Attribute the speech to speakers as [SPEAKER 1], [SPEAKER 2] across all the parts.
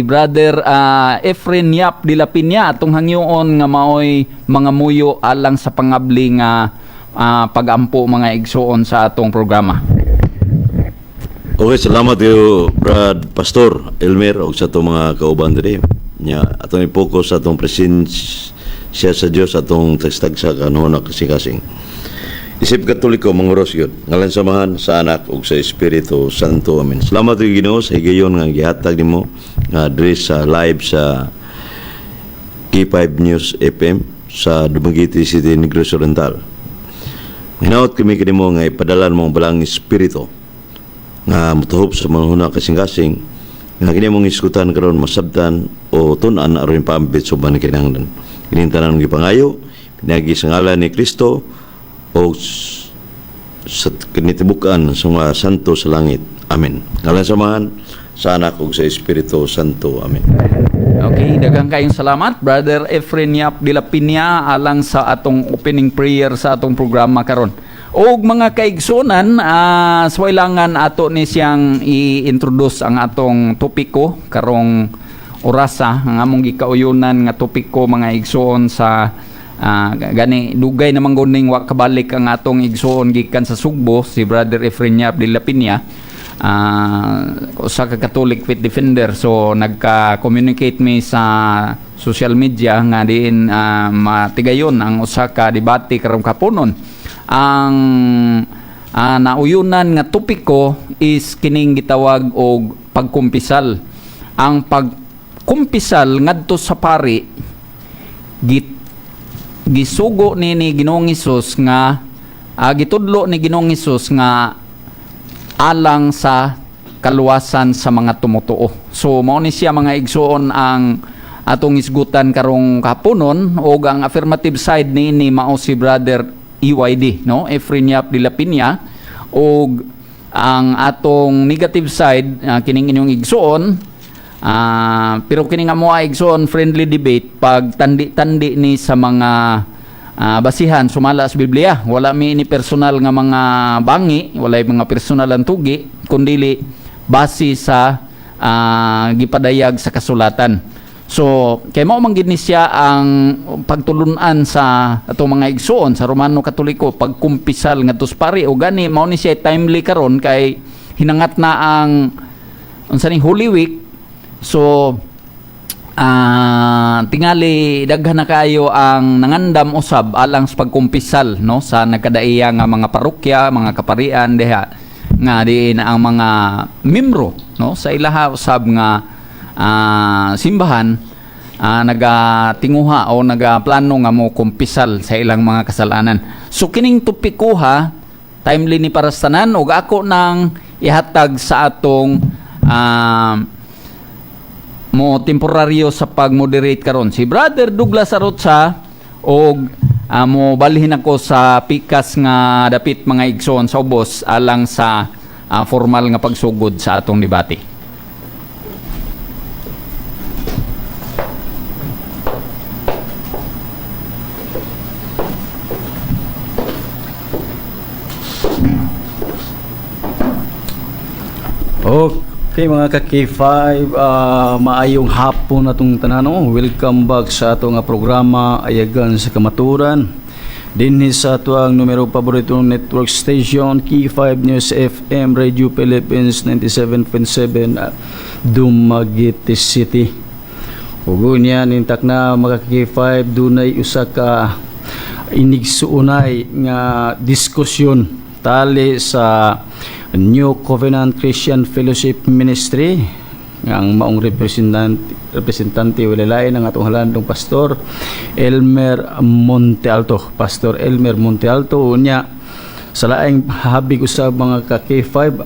[SPEAKER 1] Brother Efren Yap de la Peña, atong hangyoon nga maoy mga muyo alang sa pangabli nga pagampo, mga igsuon, sa atong programa.
[SPEAKER 2] Okay, salamat kayo, Brad Pastor Elmer, ug sa atong mga kauban diri. Nya atong i-focus sa atong presensya sa Dios, atong tagsa kanuhon kasing-kasing. Isip Katoliko, manguros yun. Ngalan sa Amahan, sa Anak, ug sa Espiritu Santo. Amen. Salamat kayo, Ginoo, sa higayon nga gihatag nimo nga diri sa live sa K5 News FM sa Dumaguete City, Negros Oriental. Hinaot kami kanimo nga ipadalan mo ang Balaang Espiritu nga mutuhop sa mga hunang kasing-kasing nga kini mong iskutan karon masabtan o tun-an aron paambit sa uban kinahanglan. Kining tanan gipangayo pinaagi sa ngalan ni Kristo o sa kinitibukan sa mga santo sa langit. Amen. Ngalan sa Amahan, sa Anak ug sa Espiritu Santo. Amen.
[SPEAKER 1] Okay, daghang kayong salamat, Brother Efren Yap de la Peña, alang sa atong opening prayer sa atong programa karon. Og mga kaigsunan, swailangan ato ni siyang i-introduce ang atong topiko karong orasa, ang among gikauyunan nga topiko, mga igsuon, sa gani dugay naman guning wa kabalik ang atong igsuon gikan sa Sugbo, si Brother Efren Yap de la Peña, usa ka Catholic faith defender. So nagka-communicate mi sa social media nga diin matigayon ang usa ka debate karong kapunon. Ang nauyunan nga topiko is kining gitawag og pagkumpisal, ang pagkumpisal ngadto sa pari gisugo ni Ginoong Hesus nga gitudlo ni Ginoong Hesus nga alang sa kaluwasan sa mga tumutuo. So mao ni siya, mga igsuon, ang atong isgutan karong kapunon, ug ang affirmative side niini mao si Brother EYD, no, Efren Yap de la Peña, ug ang atong negative side kining inyong igsuon. Pero kini nga mo igsuon, friendly debate, pag tandi-tandi ni sa mga basihan sumala sa Biblia. Wala mi ni personal nga mga bangi, wala mga personal ang tugi, kundili base sa gipadayag sa kasulatan. So kay mao man gid ni siya ang pagtulunan sa atong mga igsuon sa Romano Katoliko, pagkumpisal ngadto sa pari, o gani mao ni siya timely karon kay hinangat na ang unsa ni Holy Week. So tingali daghan na kayo ang nangandam usab alang sa pagkumpisal, no, sa nagkadaiya nga mga parokya, mga kaparian diha nga diin ang mga membro, no, sa ilaha usab nga simbahan nagatinguha o nagaplano nga mo kumpisal sa ilang mga kasalanan. So kining topikoha timely ni para sa tanan, ug ako nang ihatag sa atong mo temporaryo sa pag-moderate karon, si Brother Douglas Arotsa, og mo balhin ako sa pikas nga dapit, mga igsoon, sa ubos alang sa formal nga pagsugod sa atong debate.
[SPEAKER 3] Okay, mga ka K5, maayong hapon atong tanan, no? Welcome back sa ato nga programa Ayagan sa Kamaturan. Dinhi sa ato ang numero paboritong network station, K5 News FM Radio Philippines 97.7, Dumaguete City. Ug unya nintak na, mga K5, dunay usa ka inigsuunay nga diskusyon tali sa New Covenant Christian Fellowship Ministry nga ang maong representante wala lain ang atong halandong Pastor Elmer Montealto. Pastor Elmer Montealto. Unya sa laing habig usab, mga ka K5,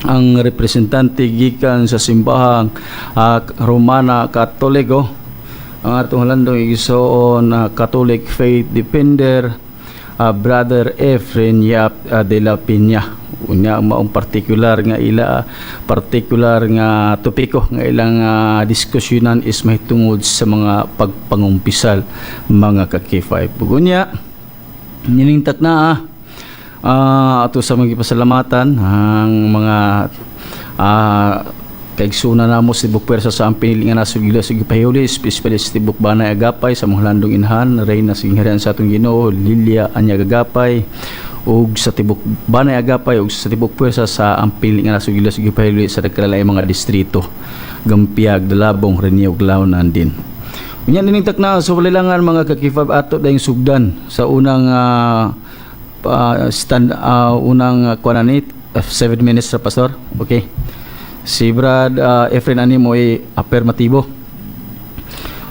[SPEAKER 3] ang representante gikan sa simbahang Romana Katoliko, ang atong halandong igsoon na Catholic Faith Defender, Brother Efren Yap de la Peña. Unya ang maong particular nga ila particular nga topiko nga ilang diskusyonan is mahitungod sa mga pagpangumpisal, mga ka K5. Unya niningtak na ato sa mga gipasalamatan ang mga Kaigsuonan namo sa tibok pwersa sa ang pinili nga nasod gila sa gipahuli, especially sa tibok Banay Agapay, sa mga landong inahan, Reyna sa gingharian sa atong Ginoo, Lilia Anya Agapay, ug sa tibok Banay Agapay ug sa tibok pwersa sa ang pinili nga nasod gila sa gipahuli sa nagkalain mga distrito, Gampiag, Dalabong, Renio, Glaunan din. Unya nining takna sa walilangan, mga ka-K5, ato dayong sugdan sa unang stand, unang kuan ani, 7 minutes ra, Pastor. Okay. Si Brad Efren Animo ay apermatibo.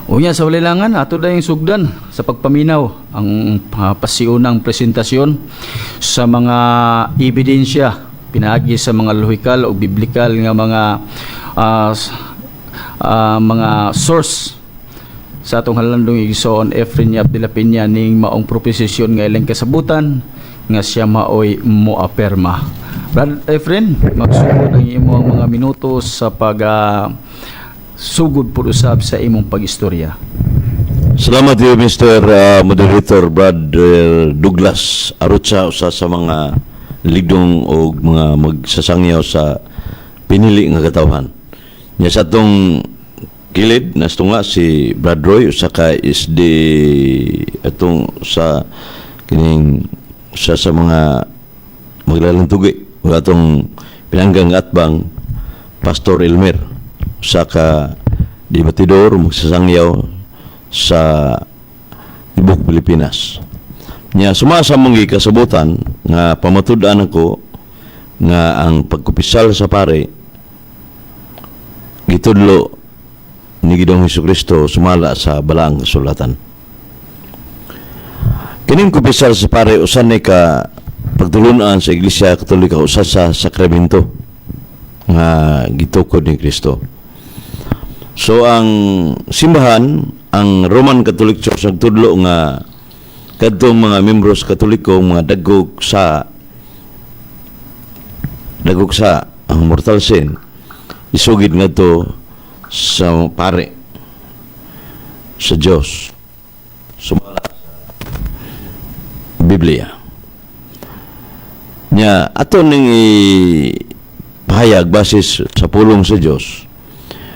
[SPEAKER 3] Unya sa walilangan, ato dayong sugdan sa pagpaminaw ang pasiunang presentasyon sa mga ebidensya pinaagi sa mga lohikal o biblikal nga mga mga source sa atong halandong igsoon Efren Yap de la Peña ning maong proposisyon nga ilang kasabutan nga siya maoy moaperma. Brad Efren, magsugod ang imong mga minuto sa pag sugod pud usab sa imong pag-istorya.
[SPEAKER 2] Salamat iyo, Mr. Moderator Brad Douglas Arocha, usa sa mga ligdong o mga magsasangyaw sa pinili nga katawhan. Nya sa atong kilid nastunga si Brad Roy, usa ka SD atong sa kining usa sa mga maglalantugi, ug atong pinanggang atbang Pastor Elmer, usa ka debatidor, magsasangyaw sa tibok Pilipinas. Nya suma sa mong gikasabutan nga pamatud-an ako nga ang pagkupisal sa pare gitudlo ni Ginoong Hesukristo sumala sa Balaang Kasulatan. Kining kupisal sa pare usa ni ka pagtulunan sa Iglesia Katolika, usa sa sakramento nga gitukod ni Kristo. So ang simbahan, ang Roman Catholic Church, nagtudlo nga kadtong mga membros Katoliko mga dagok sa ang mortal sin, isugid ngadto sa pare sa Dios sumala sa Biblia. Nya ato ning ipahayag basis sa pulong sa Dios.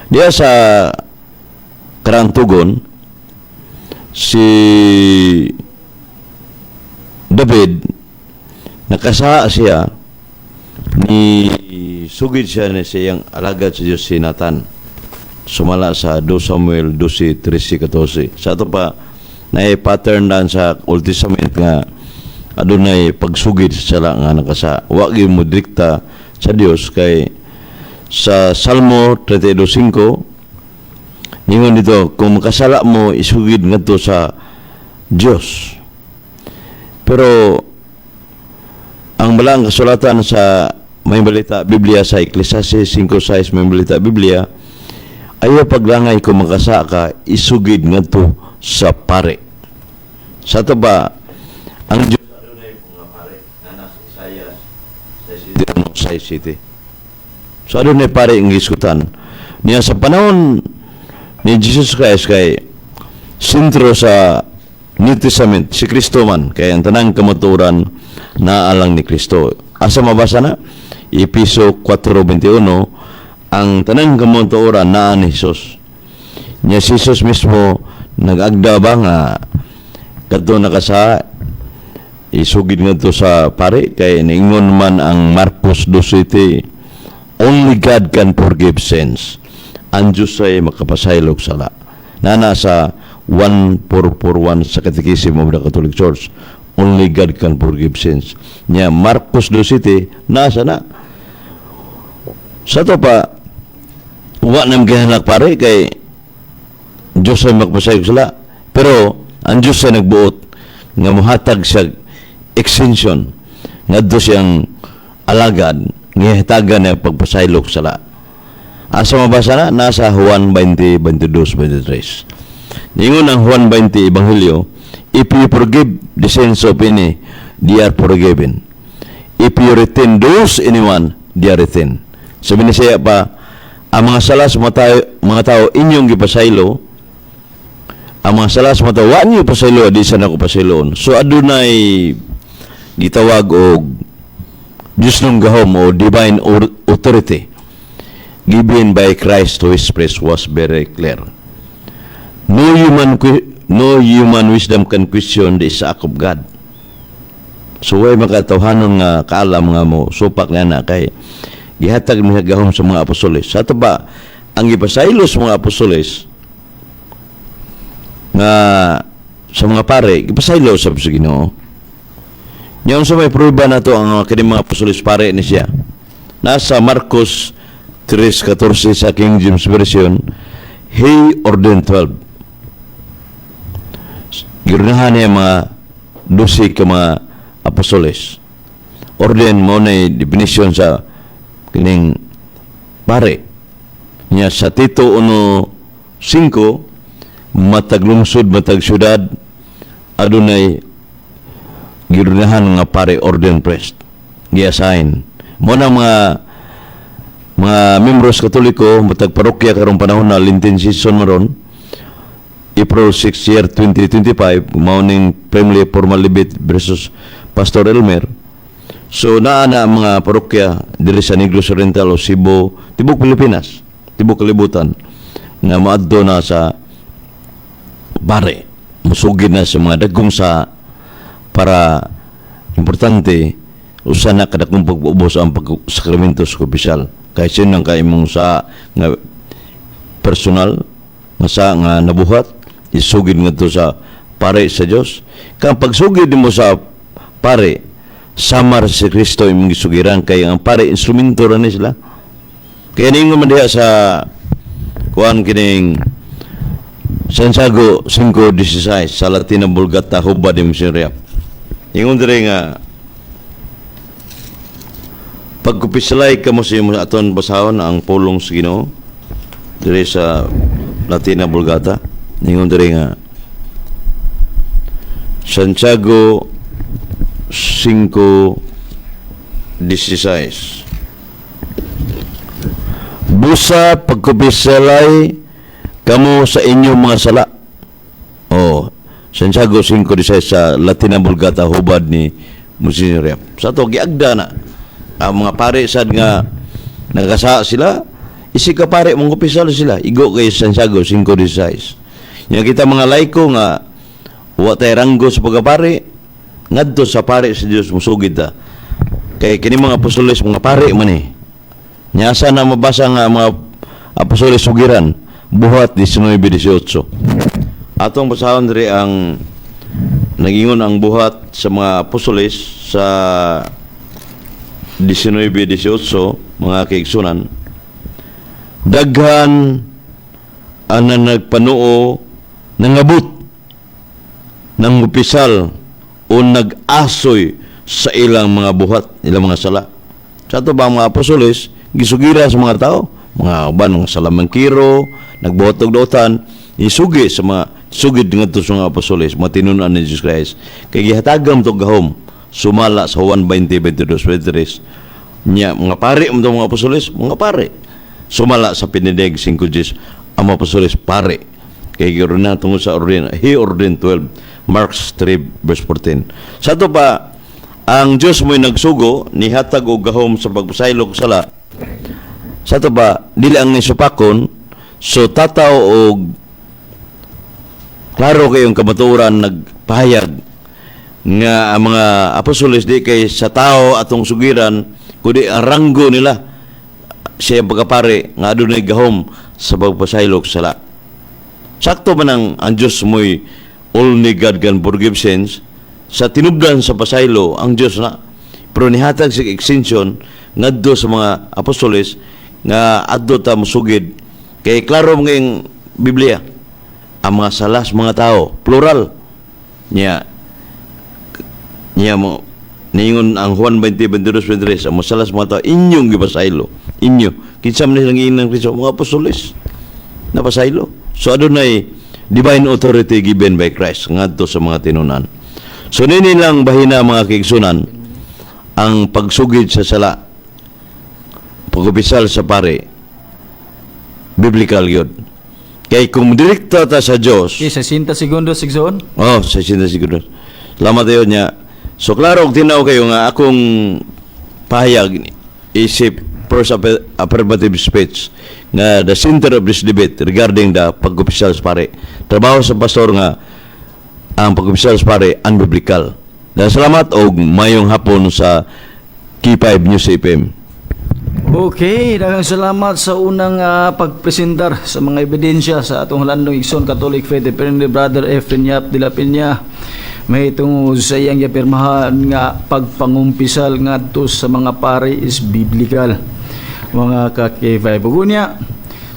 [SPEAKER 2] Diya sa Karaang Tugon, si David nakasala siya, ni sugid siya ni siyang alagad sa Diyos, si Nathan, sumala sa 2 Samuel 12, 13, 14. Sa ato pa na pattern dan sa Old Testament nga adunay pagsugid sa sala nga nakasa. Wa gyud mo direkta sa Dios kay sa Salmo 32:5 ningon dito, kung makasala mo, isugid ngadto sa Dios. Pero ang Balaang Kasulatan sa May Balita Biblia, sa Ecclesiastes 5:6, May Balita Biblia, ayaw paglangay kung makasala ka, isugid ngadto sa pare. Sa ato ba ang Diyos adunay mga pare na nasa Isaiah 6:7. So adunay pare ang gisgutan niya sa panahon ni Jesus Christ kay sentro sa New Testament si Kristo man, kay ang tanang kamatuoran naa lang ni Kristo. Asa mabasa na? Epeso 4:21. Ang tanang kamatuoran naa ni Jesus. Nya si Jesus mismo nag-agda ba nga kadto nakasa, isugid ngadto sa pare, kay niingon man ang Marcos 2:7, only God can forgive sins. Ang Diyos ay makapasaylo og sala. Nana sa 1441 sa Catechism of the Catholic Church, only God can forgive sins. Nya Marcos 2:7 nasa na. Sa to pa, wa nang gihanak pare kay Diyos ay magpasaylo sala. Pero ang Diyos ay nagbuot nga muhatag siya extension ngadto siyang alagad nga hatagan niya pagpasaylo og sala. Asa mabasa na? Nasa Juan 20, 22, 23. Ningon ang Juan 20 Ebanghelyo, "If you forgive the sins of any, they are forgiven. If you retain those anyone, they are retained." Sabi ni siya pa, ang mga sala sa mga tao inyong gipasaylo, ang mga sala sa mga tao, wa niyo pasaylo, di sa nako pasayloon. So adunay gitawag og Diyos ng gahom o divine authority. given by Christ to his priest was very clear. No human wisdom can question the act of God. So way makatawhanon nga kaalam nga mo supak nga na kay gihatag niya gahom sa mga apostoles. Sa ato ba ang gipasaylo sa mga apostoles nga sa mga pare, gipasaylo sa Ginoo. Nya unsa may prueba nato ang kini mga apostoles pare ni siya? Nasa Marcos 3:14 sa King James Version, "He ordained 12." Giordenahan niya mga 12 ka mga apostoles. Ordain mo na definition sa kining pare. Nya sa Tito 1:5, matag lungsod, matag syudad, adunay giordenahan nga pare, ordained priest. Gi-assign. Mo na mga membros Katoliko, matag parokya karong panahon na Lenten season maron, April 6 year 2025, mao ning friendly formal debate versus Pastor Elmer. So naa na ang mga parokya diri sa Negros Oriental o Cebu, tibok Pilipinas, tibok kalibutan nga moadto na sa pare, musugid na sa mga dagkong sa para importante usa na kadakong pag-ubos ang pag-sakramento sa opisyal. Kahit sino ang kaimong sa nga personal nga sa nga nabuhat, isugid ngadto sa pare sa Dios. Kang pagsugid nimo sa pare, samar si Kristo imong gisugiran kay ang pare instrumento ra ni sila. Kaya ningon man diha sa kuan kining Santiago 5:16 sa Latina Vulgata hubad ni Monsignor. Ingon diri nga pagkupisalay kamo sa imong, aton basahon ang pulong sa Ginoo diri sa Latina Vulgata. Ingon diri nga Santiago 5:16, "Busa pagkupisalay kamo sa inyong mga sala." Oh, Santiago 5:16 sa Latina Vulgata hubad ni Monsignor Yap. Sa to giagda na ang mga pare sad nga nagkasa sila, isi ka pare mong kupisal sila igo kay Santiago 5:16. Nya kita mga laiko nga wa tay ranggo sa pagkapare, ngadto sa pare sa Dios musugid ta. Kay kini mga apostoles mga pare man eh. Nya asa na mabasa nga mga apostoles sugiran? Buhat 19:18. Atong basahon diri ang nagingon ang Buhat sa mga Apostoles sa 19:18, mga kaigsunan. Daghan ang nagpanuo nangabot ng upisal o nag-asoy sa ilang mga buhat, ilang mga sala. Sa ato ba ang mga apostoles, gisugira sa mga tao, mga uban, mga salamangkiro, nagbuhat og dautan, isugi sa mga sugid ngadto sa mga apostoles, mga tinun-an ni Jesus Christ. Kay gihatagam to gahom, sumala sa Juan 20, 22, 23. Nya, mga pare mo mga apostoles, mga pare. Sumala sa Pinidig 5 Diyos, ang mga apostoles, pare. Kay na tungod sa ordin, he ordained 12, Marks 3 verse 14. Sa ato pa, ang Diyos mo'y nagsugo, nihatag og gahom sa pagpasaylo og sala. Sa ato ba, dili ang nisupakon, so tataw og klaro kayong kamatuoran nagpahayag nga ang mga apostoles di kay sa tao atong sugiran kundi ang ranggo nila siya ang pagkapare nga adunay gahom sa pagpasaylo og sala. Sakto man ang Diyos mo'y only God can forgive sins sa tinubdan sa pasaylo ang Diyos na, pero nihatag sa extension ngadto sa mga apostoles nga adto ta mosugid kay klaro mga yung Biblia ang mga salas mga tao plural niya. Niya mo ningon ang Juan 20, 22, 23, ang mga salas mga tao inyong gipasaylo. Inyo, kinsa man nilang giingnan Kristo? Mga apostoles napasaylo. So adunay divine authority given by Christ ngadto sa mga tinunan. So nini lang bahina, mga kaigsunan, ang pagsugid sa sala, pag-opisyal sa pare, biblical yun. Kay kung direkta ta sa Diyos.
[SPEAKER 3] Okay, 60 segundos, Igsoon.
[SPEAKER 2] Oh, sa 60 segundos. Salamat tayo niya. So klaro og tinaw kayo nga akong pahayag isip First affirmative speech nga the center of this debate regarding the pagkumpisal sa pare. Trabaho sa pastor nga ang pagkumpisal sa pare unbiblical. Daghang salamat og mayong hapon sa K5 News FM.
[SPEAKER 3] Okay, daghang salamat sa unang pagpresentar sa mga ebidensya sa atong landong igsoon Catholic Faith Defender, Brother Efren Yap de la Peña, may tungod sa iyang gipirmahan nga pagpangumpisal ngadto sa mga pare is biblical, mga ka-K5. Unya,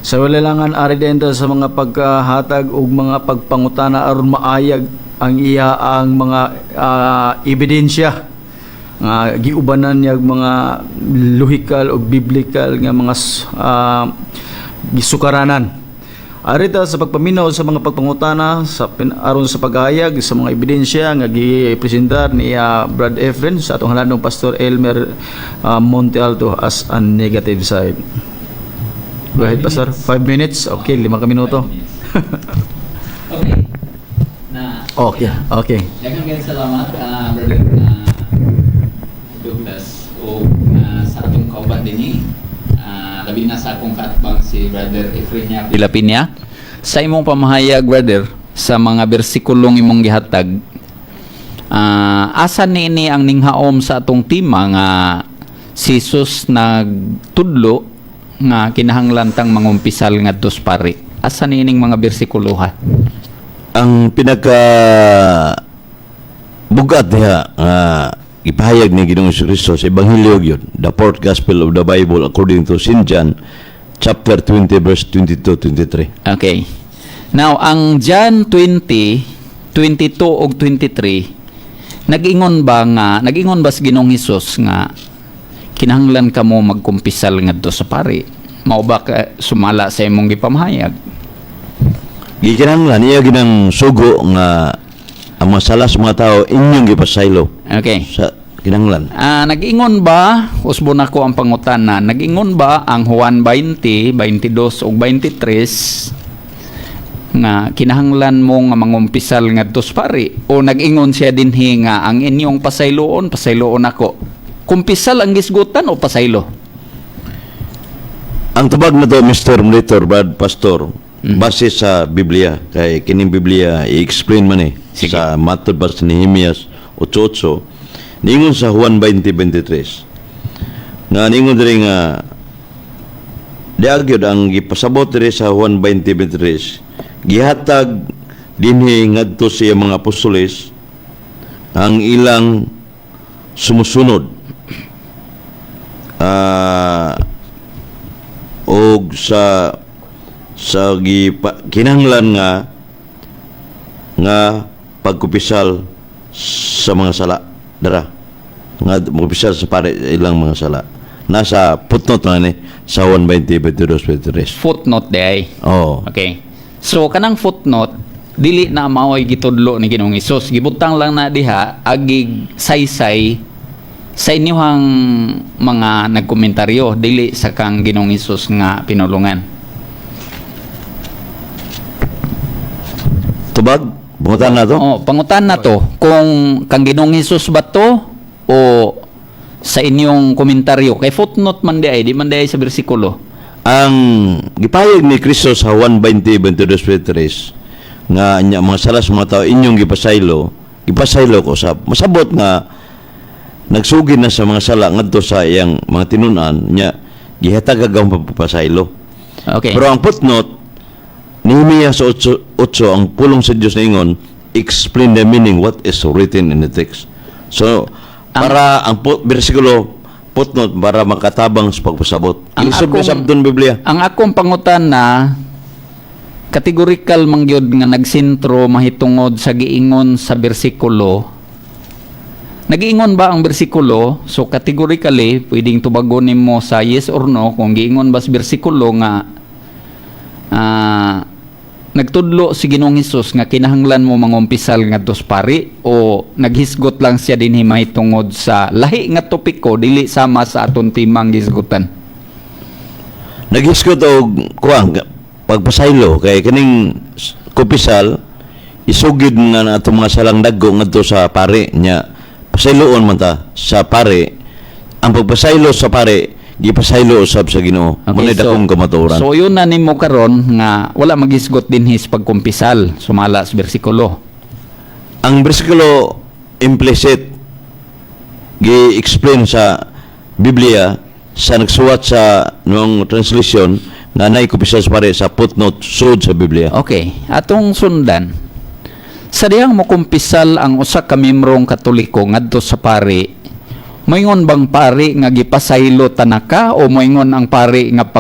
[SPEAKER 3] sa walalangan ari denta sa mga pagkahatag og mga pagpangutana aron maayag ang iya ang mga ebidensya nga giubanan niya og mga logical o biblical nga mga gisukaranan. Arita sa pagpaminaw sa mga pagpangutana sa aron sa paghayag sa mga ebidensya nga gipresentar ni Brad Efren sa atong halandong Pastor Elmer Monte Alto as a negative side. Go ahead, Pastor. 5 minutes. Okay, 5 ka minuto.
[SPEAKER 1] Okay. Na
[SPEAKER 3] Okay.
[SPEAKER 1] Daghang kaayo salamat, Brother Douglas, o sa atong kauban dinhi. Labi na sa akong kaatbang si Brother Efren Yap de la Peña. Sa imong pamahayag, brother, sa mga bersikulong imong gihatag, asa niini ang ninghaom sa atong tema nga si Jesus nagtudlo nga kinahanglan tang mangumpisal ngadto sa pari? Asa niining mga bersikulo, ha?
[SPEAKER 2] Ang pinaka bugat diha nga ipahayag ni Ginoong Kristo sa Ebanghelyo gyud, the fourth gospel of the Bible according to St. John chapter 20 verse 22 23.
[SPEAKER 1] Okay. Now, ang John 20, 22 ug 23, nag-ingon ba sa Ginoong Hesus nga kinahanglan kamo magkumpisal ngadto sa pari? Mao ba ka sumala sa imong gipamahayag?
[SPEAKER 2] Gikinahanglan, iya ginang sugo nga ang mga sala sa mga tao inyong gipasaylo sa kinahanglan.
[SPEAKER 1] Nag-ingon ba, usbon ako ang pangutana, nag-ingon ba ang Juan 20, 22 ug 23 nga kinahanglan mo nga mangumpisal ngadto sa pari o nag-ingon siya dinhi nga ang inyong pasayloon, pasayloon ako? Kumpisal ang gisgutan o pasaylo?
[SPEAKER 2] Ang tubag na to, Mr. Monitor, Brad Pastor, base sa Biblia, kay kining Biblia i-explain man eh.
[SPEAKER 1] Sige.
[SPEAKER 2] Sa matod ba sa Nehemias 8:8, niingon sa Juan 20:23. Nga niingon diri nga diagyod ang gipasabot diri sa Juan 20:23, gihatag dinhi ngadto sa iyang mga apostoles ang ilang sumusunod og sa gipa, kinahanglan nga nga pagkupisal sa mga sala dara nga magkupisal sa pare ilang mga sala, nasa footnote na ni sa 1:20, 22, 23.
[SPEAKER 1] Footnote diay.
[SPEAKER 2] Oh.
[SPEAKER 1] Okay. So kanang footnote dili na mao'y gitudlo ni Ginoong Hesus. Gibutang lang na diha agig saysay sa inyuhang mga nagkomentaryo, dili sa kang Ginoong Hesus nga pinulungan.
[SPEAKER 2] Tubag bungutan na to.
[SPEAKER 1] Oh, pangutan na to kung kang Ginoong Hesus ba to o sa inyong komentaryo, kay footnote man di ay, di man di ay sa bersikulo.
[SPEAKER 2] Ang gipahayag ni Kristo sa 1:20, 22, 23 nga nya mga sala sa mga tao inyong gipasaylo, gipasaylo ko sa masabot nga nagsugid na sa mga sala ngadto sa iyang mga tinun-an nya gihatag ang pagpapasaylo. Pero ang footnote, Nehemias 8:8, ang pulong sa Dios ningon, explain the meaning what is written in the text. So, para ang bersikulo footnote para makatabang sa pagpasabot.
[SPEAKER 1] Ang
[SPEAKER 2] Ilisod akong, sabton Biblia.
[SPEAKER 1] Ang akong pangutan na categorical man gyud nga nagsintro mahitungod sa giingon sa bersikulo. Nagiingon ba ang bersikulo? So categorically, pwedeng tubagon nimo sa yes or no kung giingon ba sa bersikulo nga nagtudlo si Ginoong Hesus nga kinahanglan mo mangumpisal ngadto sa pari o naghisgot lang siya dinhi mahitungod sa lahi nga topiko, dili sama sa aton timang hisgutan?
[SPEAKER 2] Naghisgot og kuang pagpasaylo kay kining kumpisal isugid nga na atong mga salang dagko ngadto sa pare, nya pasayloon man ta sa pare. Ang pagpasaylo sa pare Gipasaylo usab sa Ginoo. Okay, mao dakong kamatuoran.
[SPEAKER 1] So yun na nimo karon nga wala magisgot dinhi sa pagkumpisal sumala sa bersikulo.
[SPEAKER 2] Ang bersikulo implicit, gi-explain sa Biblia sa nagsuwat sa noong translation nga naikupisal sa pare sa footnote sud sa Biblia.
[SPEAKER 1] Okay, atong sundan. Sa dihang mokumpisal ang usa ka membrong Katoliko ngadto sa pari, moingon bang pari nga gipasaylo tanaka o moingon ang pari nga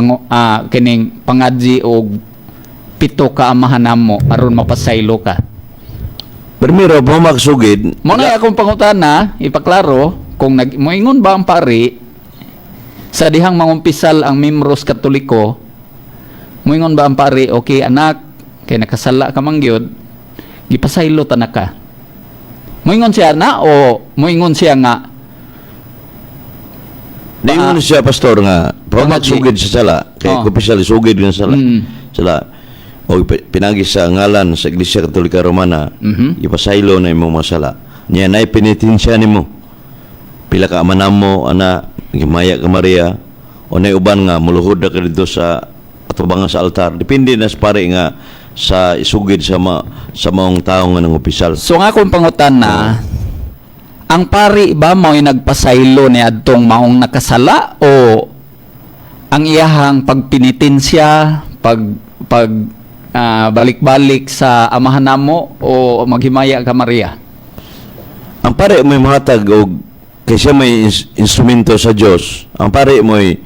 [SPEAKER 1] kining pangadji og pito ka Amahan Namo aron mapasaylo ka?
[SPEAKER 2] Primero, pumagsugid.
[SPEAKER 1] Mo na akong pangutana, ipaklaro kung moingon ba ang pari sa dihang mangumpisal ang membros Katoliko, moingon ba ang pari, "Okay anak, kay nakasala ka man gyud, gipasaylo ta na ka"? Moingon siya na o moingon siya nga
[SPEAKER 2] Niingon siya, pastor, nga pamagsugid sa sala kay kumpisal sugid nga sala. Sala o pinagi sa ngalan sa Iglesia Katolika Romana, ipasaylo na imong mga sala. Niya nay penitensya nimo. Pila ka Ama Namo, ana, himaya ka Maria, o nay uban nga muluhod na ka dito sa atubangan sa altar. Depende na sa pare nga sa isugid sa maong tawo nga nangumpisal.
[SPEAKER 1] So nga akong pangutana, ang pari ba mao'y nagpasaylo ni adtong maong nakasala o ang iyahang pagpinitensya, pag pag balik-balik sa Amahan Namo o maghimaya ka Maria?
[SPEAKER 2] Ang pare mo'y mahatag og kay siya may instrumento sa Dios. Ang pare mo'y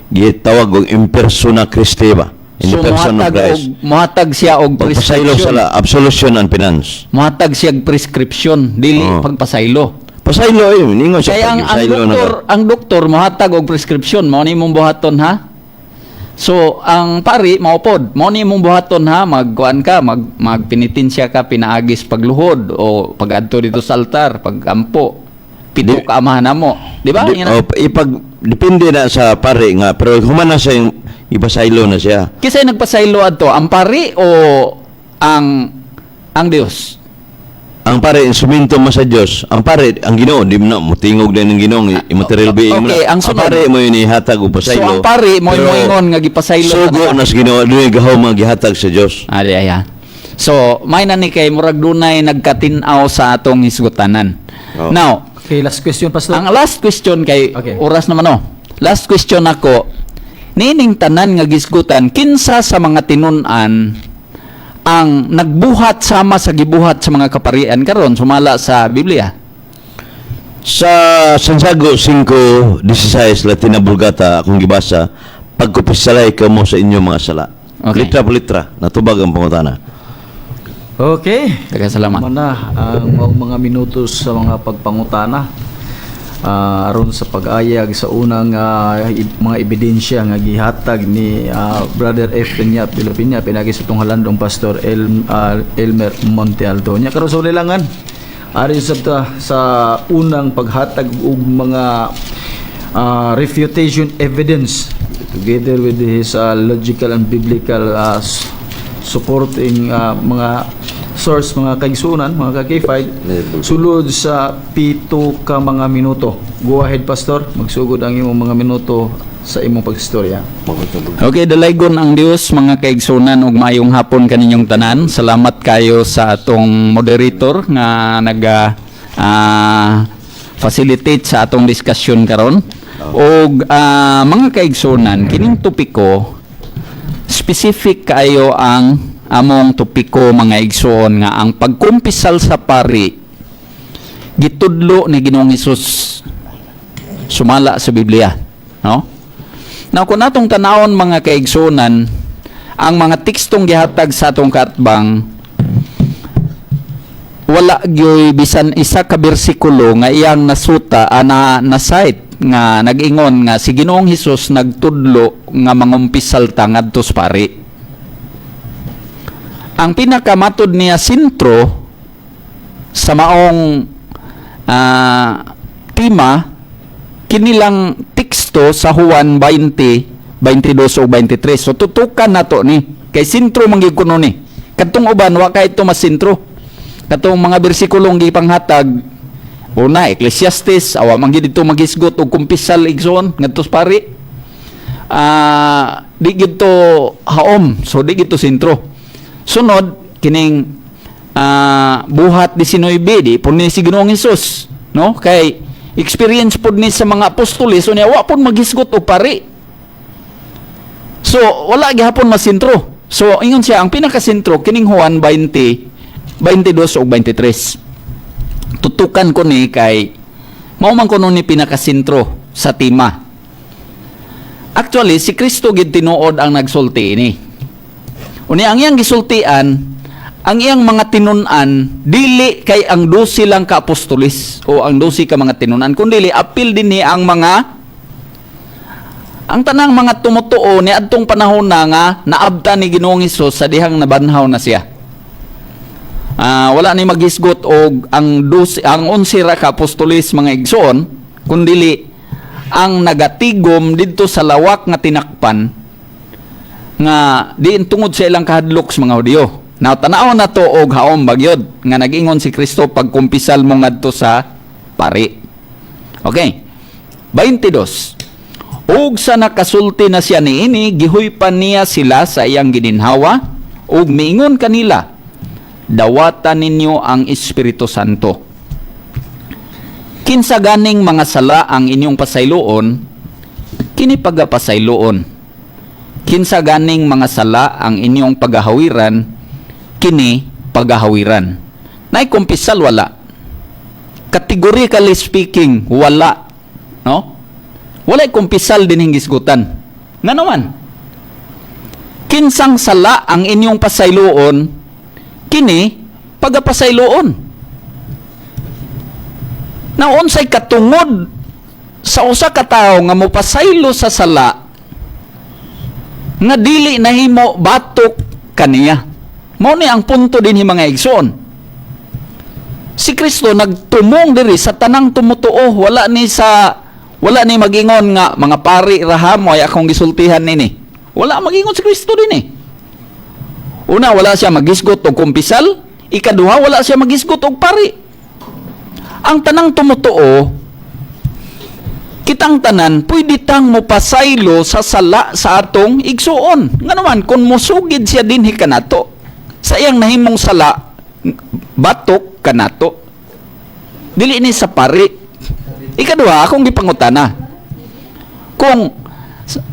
[SPEAKER 2] gitawag og in persona Christi ba? In
[SPEAKER 1] So
[SPEAKER 2] the person of
[SPEAKER 1] mohatag og
[SPEAKER 2] Christ.
[SPEAKER 1] Mohatag siya og
[SPEAKER 2] Pagpasaylo
[SPEAKER 1] prescription.
[SPEAKER 2] sa absolution and penance.
[SPEAKER 1] Mohatag siya og prescription, dili pagpasaylo.
[SPEAKER 2] Pasaylo eh, ningon siya
[SPEAKER 1] Kaya ang
[SPEAKER 2] pagpasaylo na
[SPEAKER 1] doktor,
[SPEAKER 2] ka.
[SPEAKER 1] ang doktor mohatag og prescription, mao ni imong buhaton ha. So ang pari maupod, mao ni imong buhaton ha, magkuan ka, magpenitensya ka pinaagis pagluhod o pagadto dito sa altar, pagampo. Pito ka Amahan Namo, di ba?
[SPEAKER 2] Di,
[SPEAKER 1] Yan na.
[SPEAKER 2] oh, depende na sa pare nga pero human na siya yung ipasaylo na siya.
[SPEAKER 1] Kisay nagpasaylo adto, ang pari o ang Dios?
[SPEAKER 2] Ang pare instrumento mo sa Dios. Ang pare ang Ginoo di mo na motingog din ang Ginoo immaterial being mo
[SPEAKER 1] Okay,
[SPEAKER 2] na.
[SPEAKER 1] ang sunod.
[SPEAKER 2] Pare mo yun ihatag og
[SPEAKER 1] So
[SPEAKER 2] pasaylo.
[SPEAKER 1] ang pare mo
[SPEAKER 2] Pero
[SPEAKER 1] moingon nga gipasaylo
[SPEAKER 2] sugo
[SPEAKER 1] na
[SPEAKER 2] na sa Ginoo, dunay gahaw mga gihatag sa Dios.
[SPEAKER 1] Ali ay. So, may na ni kay murag dunay nagkatin-aw sa atong hisgutanan.
[SPEAKER 2] Oh.
[SPEAKER 1] Now,
[SPEAKER 3] Okay, last question, Pastor.
[SPEAKER 1] ang last question kay oras naman oh. Last question ako. Niining tanan nga gisgutan, kinsa sa mga tinun-an ang nagbuhat sama sa gibuhat sa mga kaparian karon sumala sa Biblia?
[SPEAKER 2] Sa Santiago 5:16 Latina Vulgata akong gibasa, "Pagkupisalay kamo sa inyong mga sala."
[SPEAKER 1] Okay.
[SPEAKER 2] Litra po litra, natubag ang pangutana.
[SPEAKER 3] Okay.
[SPEAKER 1] Daghang salamat.
[SPEAKER 3] Mana ang mga minuto sa mga pagpangutana aron sa pag-ayag sa unang mga ebidensya nga gihatag ni Brother Efren Yap de la Peña pinagi sa tunghalandong Pastor Elmer Montealto. Nya karon sa ulilangan ari sa sa unang paghatag og mga refutation evidence together with his logical and biblical supporting mga source, mga kaigsunan, mga ka-K5, sulod sa 7 ka mga minuto. Go ahead, Pastor, magsugod ang imong mga minuto sa imong pagstorya.
[SPEAKER 1] Okay, dalaygon ang Dios, mga kaigsunan, ug maayong hapon kaninyong tanan. Salamat kayo sa atong moderator nga naga facilitate sa atong discussion karon. Og mga kaigsunan, kining topiko specific kaayo ang among topiko, mga igsoon, nga ang pagkumpisal sa pari gitudlo ni Ginoong Hesus sumala sa Biblia, no? Now, kung atong tanawon, mga kaigsunan, ang mga tekstong gihatag sa atong kaatbang, wala gyoy bisan isa ka bersikulo nga iyang nasuta ana na cite nga nag-ingon nga si Ginoong Hesus nagtudlo nga mangumpisal ta ngadto sa pari. Ang pinakamatod niya sentro sa maong tema kinilang teksto sa Juan 20, 22 o 23. So tutukan nato ni kay sentro man gyud kuno ni. Kadtong uban wa kay ito mas sentro. Katong mga bersikulong gipanghatag una, Ecclesiastes, awa man gyud dito magisgot og kumpisal, igsoon, ngadto sa pari. Di gyud to haom, so di gyud to sentro. Sunod kining Buhat 19, di pud ni si Ginoong Hesus, no? Kay experience pud ni sa mga apostoles, so niya wa pud maghisgot og pari. So wala gihapon masentro. So ingon siya, ang pinakasentro kining Juan 20, 22 ug 23. Tutukan ko ni kay mao man kuno ni pinakasentro sa tema. Actually, si Kristo gid tinuod ang nagsulti ini. Unya ang iyang gisultian, ang iyang mga tinun-an, dili kay ang 12 lang ka apostolis o ang 12 ka mga tinun-an, kundi apil din ni ang mga ang tanang mga tumutuo ni adtong panahon na nga naabta ni Ginoong Hesus sa dihang nabanhaw na siya. Wala ni maghisgot og ang 12, ang 11 ra ka apostolis, mga igsoon, kundili ang nagatigom didto sa lawak nga tinakpan nga diin tungod sa ilang kahadlok sa mga Hudiyo. Now, tanaw na to og haom bagyod nga nag-ingon si Kristo pagkumpisal mo ngadto sa pari. Okay. 22. Ug sa nakasulti na siya niini, gihuypan niya sila sa iyang gininhawa ug miingon kanila, "Dawata ninyo ang Espiritu Santo. Kinsa ganing mga sala ang inyong pasayloon, kini pagapasayloon. Kinsa ganing mga sala ang inyong pagahawiran, kini pagahawiran." Nay kumpisal, wala? Categorically speaking, wala. No? Walay kumpisal din gisgutan. Nga naman, kinsang sala ang inyong pasayloon, kini pagapasayloon. Na unsay katungod sa usa ka tawo nga mopasaylo sa sala nga dili nahimo batok kaniya? Mao ni ang punto dinhi, mga igsoon. Si Kristo nagtumong diri sa tanang tumutuo, wala ni magingon nga mga pari ra mo ay akong gisultihan nini. Wala magingon si Kristo dinhi. Una, wala siya magisgot og kumpisal. Ikaduha, wala siya magisgot og pari. Ang tanang tumutuo, kitang tanan, pwede tang mopasaylo sa sala sa atong igsuon. Nga naman, kung musugid siya dinhi kanato, sa iyang nahimong sala, batok kanato. Dili ni sa pari. Ikaduha, akong gipangutana. Kung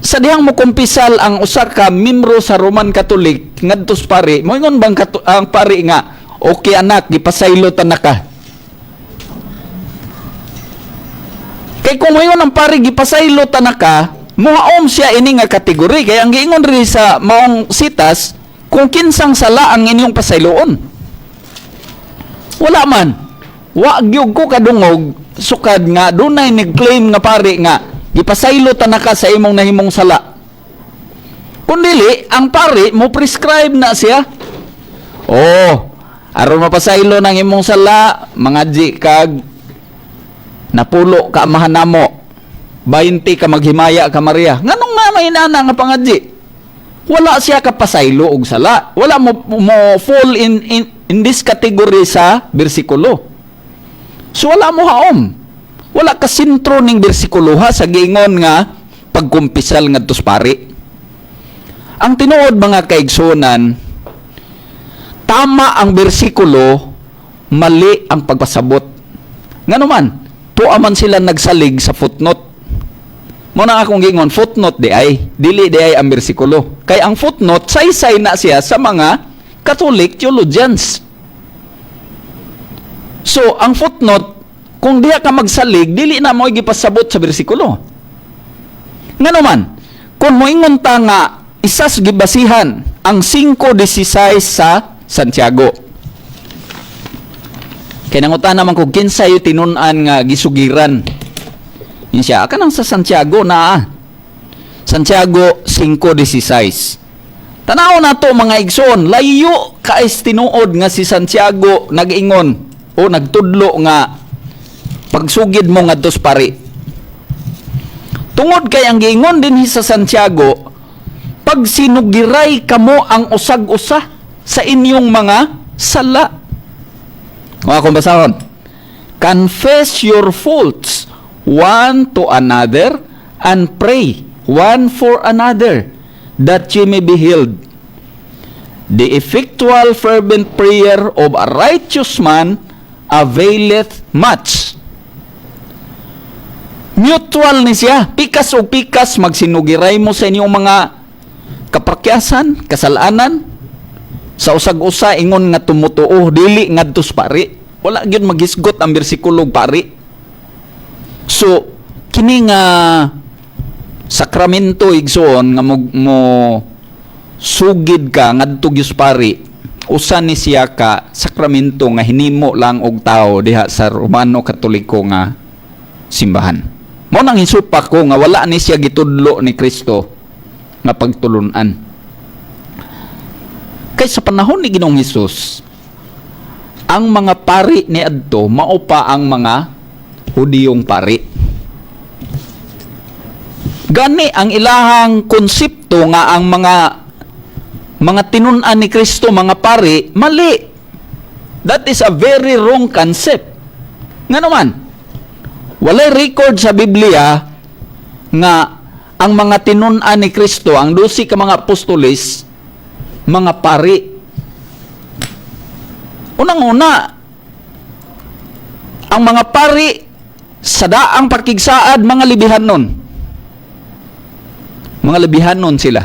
[SPEAKER 1] sa dihang mo kumpisal ang usa ka membro sa Roman Catholic ngadto sa pari, moingon bang ang pari nga, "Okay anak, gipasaylo ta na ka"? Kay kung moingon ang pari, "Gipasaylo ta na ka," muhaom siya ini nga kategory. Kay ang giingon rin sa maong sitas, kung kinsang sala ang inyong pasayloon. Wala man. Wa gyud ko kadungog sukad nga dunay nag-claim nga pari nga gipasaylo ta na ka sa imong nahimong sala. Kung dili, ang pari mo prescribe na siya. "Oh, aron mapasaylo ng imong sala, mangadji kag 10 ka Amahan Namo, 20 ka maghimaya ka Maria." Nganong nga may inana nga pangadji? Wala siya kapasaylo og sala. Wala mo fall in this category sa bersikulo. So wala mo haom. Wala ka sentro ning bersikulo ha sa giingon nga pagkumpisal ngadto sa pari. Ang tinuod, mga kaigsunan, tama ang bersikulo, mali ang pagpasabot. Ngano man, tuwa man sila nagsalig sa footnote. Mo na akong giingon, footnote di ay, dili di ay ang bersikulo. Kay ang footnote, saysay na siya sa mga Catholic theologians. So, ang footnote, kung diha ka magsalig, dili na mo gipasabot sa bersikulo. Ngano man, kung moingon ta nga isas gibasihan ang 5.16 sa Santiago. Kay nangutan naman ko kinsa yung tinun-an nga gisugiran. Yun siya, kanang sa Santiago na. Santiago 5.16. Tanaw na to, mga igsoon, layo kaes tinuod nga si Santiago nag-ingon o nagtudlo nga pagsugid mo ngadto sa pari. Tungod kay ang giingon din sa Santiago, pagsinugiray kamo ang usag-usa sa inyong mga sala. Kung akong basahon, "Confess your faults one to another and pray one for another, that ye may be healed. The effectual fervent prayer of a righteous man availeth much. Mutual ni siya. Pikas o pikas, magsinugiray mo sa inyong mga kaprakyasan, kasalanan, sa usag-usa ingon nga tumutuo, dili ngadto sa pari. Wala gyud maghisgot ang bersikulo pari. So, kini nga sakramento, igsoon, nga mo sugid ka ngadto gyud sa pari, usa ni siya ka sakramento nga hinimo lang og tao diha sa Romano Katoliko nga simbahan. Mao nang hisupak ko nga wala ni siya gitudlo ni Kristo nga pagtulunan. Kay sa panahon ni Ginoong Hesus, ang mga pari ni adto mao pa ang mga Hudiyong pari. Gani ang ilahang konsepto nga ang mga tinun-an ni Kristo mga pari, mali. That is a very wrong concept. Nga naman, walay record sa Biblia nga ang mga tinun-an ni Kristo, ang 12 ka mga apostoles, mga pari. Unang-una, ang mga pari sa daang pakigsaad, mga libihanon. Mga libihanon sila.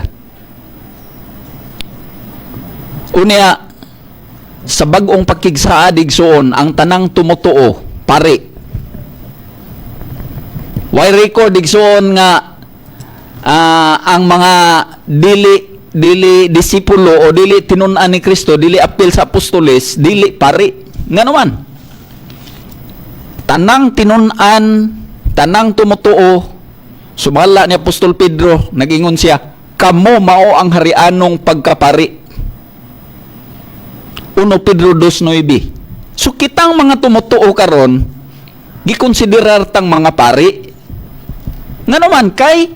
[SPEAKER 1] Unya, sa bag-ong pakigsaad, igsoon, ang tanang tumutuo, pari. Way record, igsoon, nga ang mga dili dili disipulo o dili tinun-an ni Kristo, dili apil sa apostoles, dili pari. Nga naman, tanang tinun-an, tanang tumutuo, sumala ni Apostol Pedro, nagingon siya, "Kamo mao ang harianong pagkapari." 1 Pedro 2.9. So kitang mga tumutuo karon, gikonsiderar tang mga pari. Nga naman, kay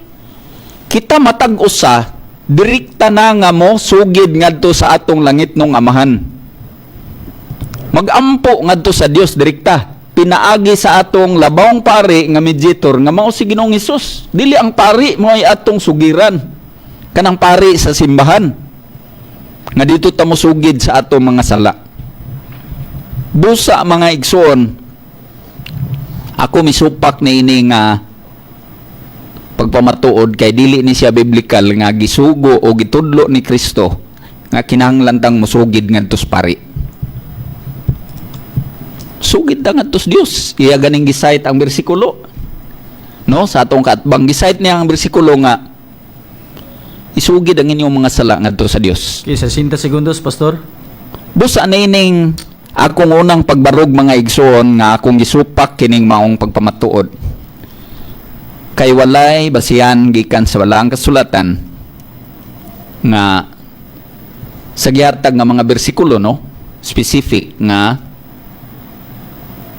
[SPEAKER 1] kita matag usa direkta na nga mo sugid ngadto sa atong langitnong Amahan. Magampo ngadto sa Dios direkta pinaagi sa atong labawng pari nga mediator nga mao si Ginoong Hesus. Dili ang pari mo ay atong sugiran, kanang pari sa simbahan nga dito ta mosugid sa atong mga sala. Busa, mga igsoon, ako misupak ni ini nga pagpamatuod kay dili ni siya biblical nga gisugo o gitudlo ni Kristo nga kinahanglan tang mosugid ngadto sa pari. Sugid ta ngadto sa Dios. Iya ganing gi-cite ang bersikulo. No, sa atong kaatbang gi-cite niya ang bersikulo nga isugid ang inyong mga sala ngadto sa Dios.
[SPEAKER 3] Okay, 60 segundos, Pastor.
[SPEAKER 1] Busa na ining akong unang pagbarog, mga igsoon, nga akong gisupak kining maong pagpamatuod. Kay walay basihan gikan sa balaang kasulatan nga sa gihatag nga mga bersikulo, no, specific nga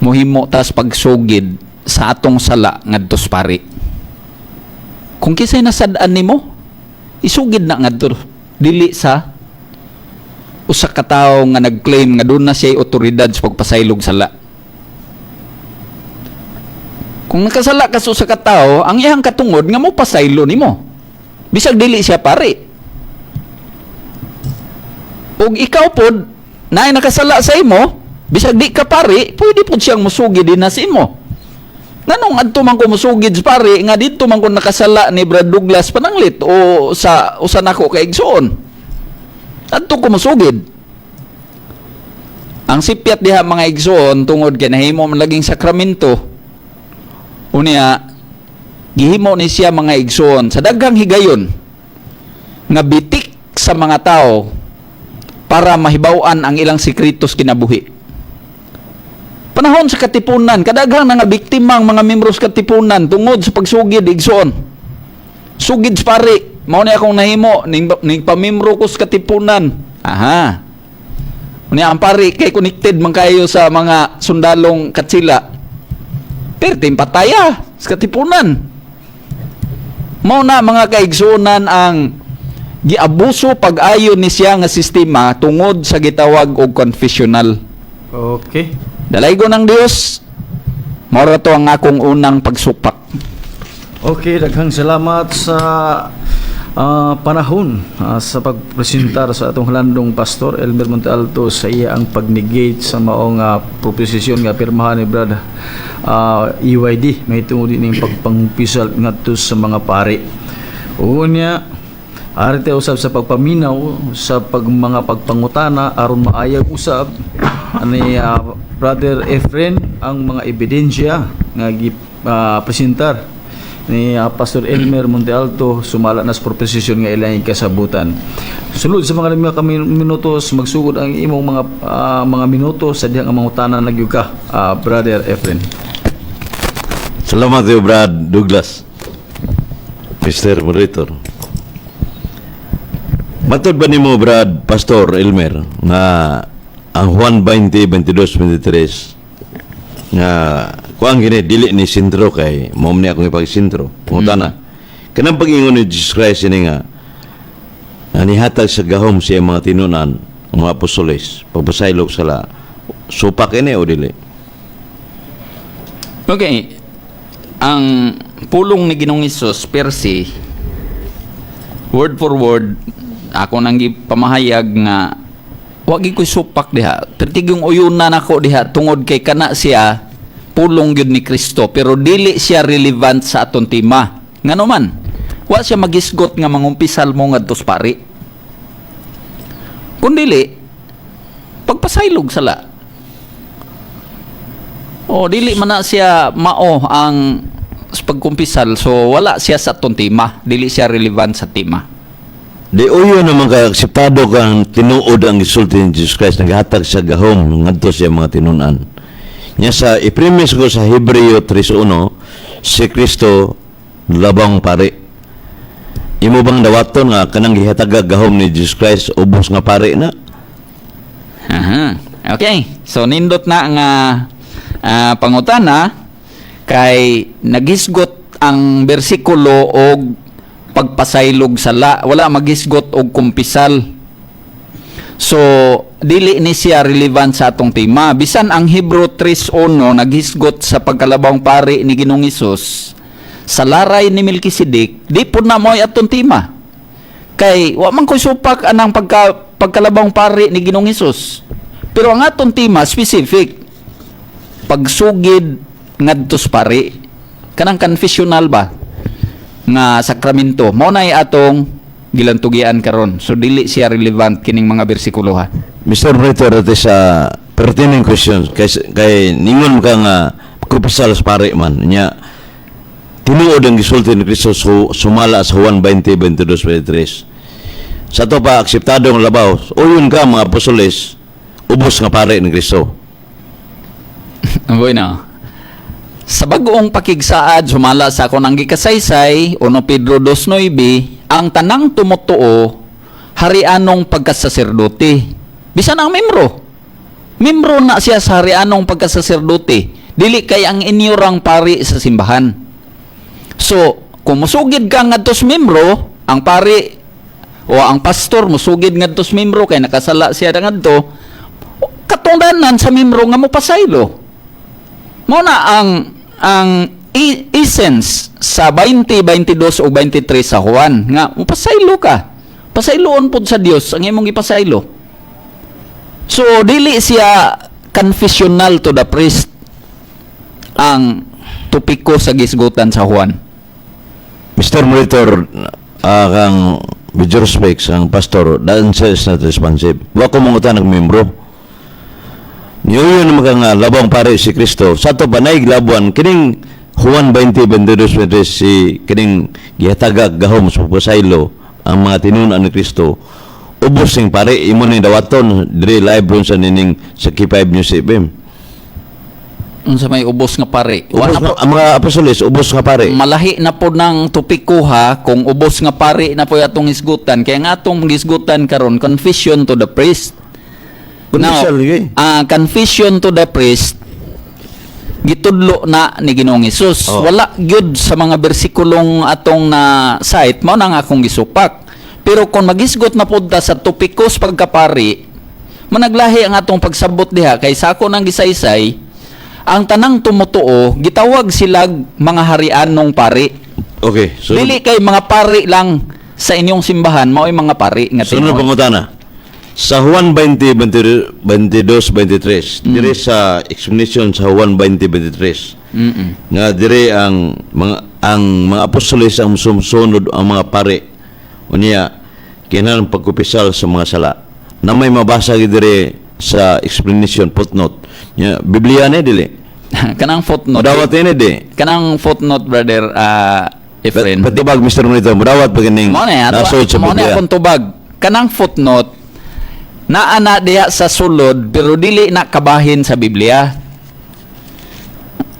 [SPEAKER 1] muhimo tas pagsugid sa atong sala ngadto sa pari. Kung kinsay nasad-an nimo, isugid na ngadto, dili sa usa ka tawo nga nag-claim nga doon na siya otoridad sa pagpasaylog sala. Kung nakasala ka sa usa ka tawo, ang iyang katungod nga mo pasaylo nimo. Bisag dili siya pari. Ug ikaw pod, naay nakasala sa imo, bisag di ka pari, pwede pod siyang musugid din na sa imo. Nganong adto man ko musugid sa pari nga didto man ko nakasala ni Brad Douglas pananglit o sa usa nako ka igsoon? Adto ko musugid. Ang sipyat diha, mga igsoon, tungod kay nahimo man laging sakramento. Unya gihimo ni siya, mga igsoon, sa daghang higayon nga bitik sa mga tao para mahibaw-an ang ilang sekretos kinabuhi. Panahon sa Katipunan, kadaghang nga biktima ang mga membros Katipunan tungod sa pagsugid, igsoon. Sugid sa pari, mao ni akong nahimo ning pamembro ko sa Katipunan. Aha. Unya ang pari kay connected man kayo sa mga sundalong katsila. Perting pataya sa Katipunan. Mao na, mga kaigsuonan, ang giabuso pag-ayo ni siya nga sistema tungod sa gitawag og confessional.
[SPEAKER 3] Okay.
[SPEAKER 1] Dalaygon ng Dios, mao ra to ang akong unang pagsupak.
[SPEAKER 3] Okay, daghang salamat sa panahon sa pagpresentar sa atong halandong Pastor Elmer Montealto sa iya ang pag-negate sa maong proposisyon nga pirmahan ni Brad EYD may tungod ining pagpangumpisal ngadto sa mga pari. Unya, ari tayo usab sa pagpaminaw sa pag mga pagpangutana aron maayag usab ani Brother Efren ang mga ebidensya nga gi presentar ni Pastor Elmer Montealto sumala na sa proposisyon nga ilang kasabutan. Sulod sa mga 5 ka minutos, magsugod ang imong mga minuto sa dihang ang mangutana na gyud ka, Brother Efren.
[SPEAKER 2] Salamat kayo, Brad Douglas. Mr. Moderator. Matod ba nimo, Brad Pastor Elmer, nga ang Juan 20, 22, 23 nga kuang gini dili ni sentro kay mao ni akong ipag-sentro. Pangutana. Kanang pag-ingon ni Jesus Christ ini nga nihatag sa gahom siya mga tinunan, ang mga apostoles, pagpasaylok sala, supak ini o dili?
[SPEAKER 1] Okay. Ang pulong ni Ginoong Hesus per se, word for word, ako nang gipamahayag nga wa gyud ko'y supak diha. Pertigong uyuna nako diha tungod kay kana siya pulong gyud ni Kristo pero dili siya relevant sa aton tema. Ngano man? Wa siya magisgot nga mangumpisal mo ngadto sa pari. Kung dili, pagpasaylog sala. O dili man na siya mao ang sa pagkumpisal, so wala siya sa aton tema, dili siya relevant sa tema.
[SPEAKER 2] Di uyo naman kay akseptado kang tinuod ang gisulti ni Jesus Christ, naghatag sa gahom ngadto sa mga tinunan. Nya sa i-premise ko sa Hebreo 3:1, si Kristo labang pari. Imo bang dawaton nga kanang gihatag gahom ni Jesus Christ ubos nga pari na?
[SPEAKER 1] Aha. Okay. So nindot na nga pangutana kay naghisgot ang bersikulo og pagpasaylog sala, wala maghisgot og kumpisal. So dili ni siya relevant sa atong tema. Bisan ang Hebrew 3:1 naghisgot sa pagkalabang pari ni Ginoong Hesus sa laray ni Melchizedek, di pud na mo'y atong tema. Kay wa man ko'y supak anang pagkalabang pari ni Ginoong Hesus. Pero ang atong tema specific, pagsugid ngadto sa pari, kanang confessional ba nga sakramento, mao nay atong gilantugian karon. So dili siya relevant kining mga bersikulo ha.
[SPEAKER 2] Mr. Moderator, that is a pertinent question kay ningon ka nga kumpisal sa pari man nya tinuod ang gisulti ni Kristo sumala sa Juan 20, 22, 23. Sa to pa akseptado ang labaw, uyon ka mga apostoles, ubos nga pare ni Kristo.
[SPEAKER 1] Bueno. Sa bagoong pakigsaad, sumala sa ako nang gikasaysay, 1 Pedro 2.9, ang tanang tumutuo, harianong pagkasaserdote. Bisan ang membro. Membro na siya sa harianong pagkasaserdote. Dili kay ang inyorang pari sa simbahan. So, kung musugid ka ngadto sa membro, ang pari o ang pastor musugid ngadto sa membro kay nakasala siya ngadto, katungdanan sa membro nga mopasaylo. Mao na ang essence sa 20, 22 o 23 sa Juan nga mopasaylo ka. Pasayloon pod sa Dios ang imong ipasaylo. So dili siya confessional to the priest ang topiko sa gisgutan sa Juan.
[SPEAKER 2] Mr. Moderator, kang with your respect, ang pastor, the answer is not responsive. Wa ko mangutan ng membro. Niuyon naman ka nga labang pare si Kristo. Sa to panay labuan kining Juan 20, 22, 23 si kining gihatagag gahom sa pagpasaylo ang mga tinunan ni Kristo. Ubos sing pare imo ning dawaton diri live ron sa nining sa K5 News FM.
[SPEAKER 1] Unsa may ubos nga pare? Wa
[SPEAKER 2] Ubos
[SPEAKER 1] na
[SPEAKER 2] nga,
[SPEAKER 1] po,
[SPEAKER 2] ang mga apostoles ubos nga pare.
[SPEAKER 1] Malahi na po ng topiko ha kung ubos nga pare na po atong hisgutan. Kaya nga atong hisgutan karon, confession to the priest. Now,
[SPEAKER 2] Confession, lagi.
[SPEAKER 1] Confession to the priest gitudlo na ni Ginoong Hesus. Wala gyud sa mga bersikulong atong na cite, mao na nga akong gisupak. Pero kung magisgot na pud ta sa topikos pagkapari, managlahi ang atong pagsabot diha kay sa ako nang gisaysay, ang tanang tumutuo gitawag silag mga harianong pari.
[SPEAKER 2] Okay, so
[SPEAKER 1] Dili kay mga pari lang sa inyong simbahan mao'y mga pari nga
[SPEAKER 2] sunod
[SPEAKER 1] tinuod.
[SPEAKER 2] pangutana. Sa Juan 20, 22, 23, dire sa explanation sa Juan 20, 23, nga dire ang mga apostoles ang sumsunod ang mga pare. Unya kinahanglan pagkumpisal sa mga sala. Na may mabasa gid dire sa explanation footnote. Nya Biblia ni dili.
[SPEAKER 1] Kanang footnote.
[SPEAKER 2] Mudawat ini di.
[SPEAKER 1] Kanang footnote, brother Efren.
[SPEAKER 2] Patubag, Mr. Monito, mudawat pa kining
[SPEAKER 1] Mao na
[SPEAKER 2] nasod sa
[SPEAKER 1] mao na
[SPEAKER 2] Biblia.
[SPEAKER 1] akong tubag. Kanang footnote naa na diha sa sulod pero dili na kabahin sa Biblia.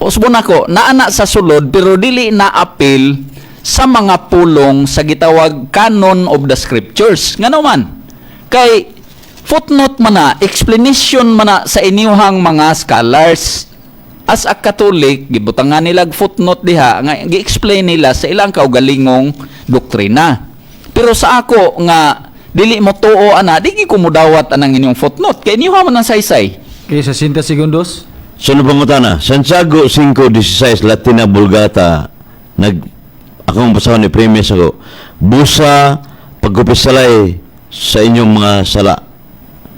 [SPEAKER 1] Usbon ako, naa na sa sulod pero dili na apil sa mga pulong sa gitawag canon of the scriptures. Ngano man? Kay footnote man na, explanation man na sa inyuhang mga scholars. As a Catholic, gibutangan nila og footnote diha nga gi-explain nila sa ilang kaugalingong doktrina. Pero sa ako nga dili mo tuo ana, di gyud ko mudawat anang inyong footnote kay inyuha man ang saysay.
[SPEAKER 3] Okay, sa 60 segundos.
[SPEAKER 2] Sunod pangutana, Santiago 5:16, Latina Vulgata, nag akong basahon ni premise ako. Busa pagkumpisalay sa inyong mga sala.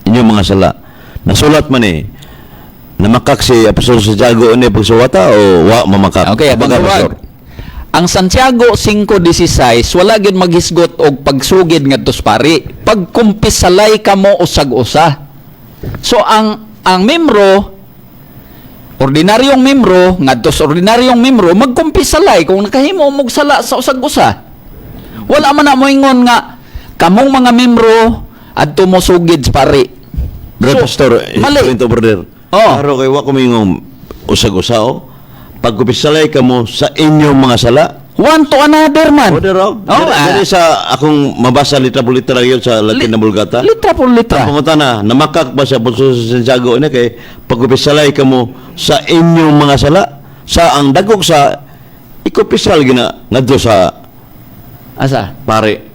[SPEAKER 2] Inyong mga sala. Nasulat man eh. Namakak si Apostol Santiago ini pagsuwata o wa mamakak?
[SPEAKER 1] Okay, abang
[SPEAKER 2] Baga,
[SPEAKER 1] tubag.
[SPEAKER 2] Pastor.
[SPEAKER 1] Ang Santiago 5:16 wala gyud maghisgot og pagsugid ngadto sa pari. Pagkumpisalay kamo usag-usa. So ang membro, ordinaryong membro ngadto sa ordinaryong membro magkumpisalay kung nakahimo og sala sa usag-usa. Wala man na moingon nga kamong mga membro adto mo sugid sa pari.
[SPEAKER 2] Brother
[SPEAKER 1] So,
[SPEAKER 2] Pastor,
[SPEAKER 1] mali.
[SPEAKER 2] explain to brother.
[SPEAKER 1] Oo.
[SPEAKER 2] Klaro kay wa ko mingong usag-usa oh. Pagkumpisalay kamo sa inyong mga sala.
[SPEAKER 1] One to another man.
[SPEAKER 2] Order oh.
[SPEAKER 1] Oh,
[SPEAKER 2] Diri diri sa akong mabasa litra por litra yun sa Latin na Vulgata.
[SPEAKER 1] Litra por litra.
[SPEAKER 2] Ang pangutana, namakak ba sa Apostol sa Santiago ini kay pagkumpisalay kamo sa inyong mga sala sa ang dagok sa ikumpisal gina ngadto sa
[SPEAKER 1] Asa?
[SPEAKER 2] pare.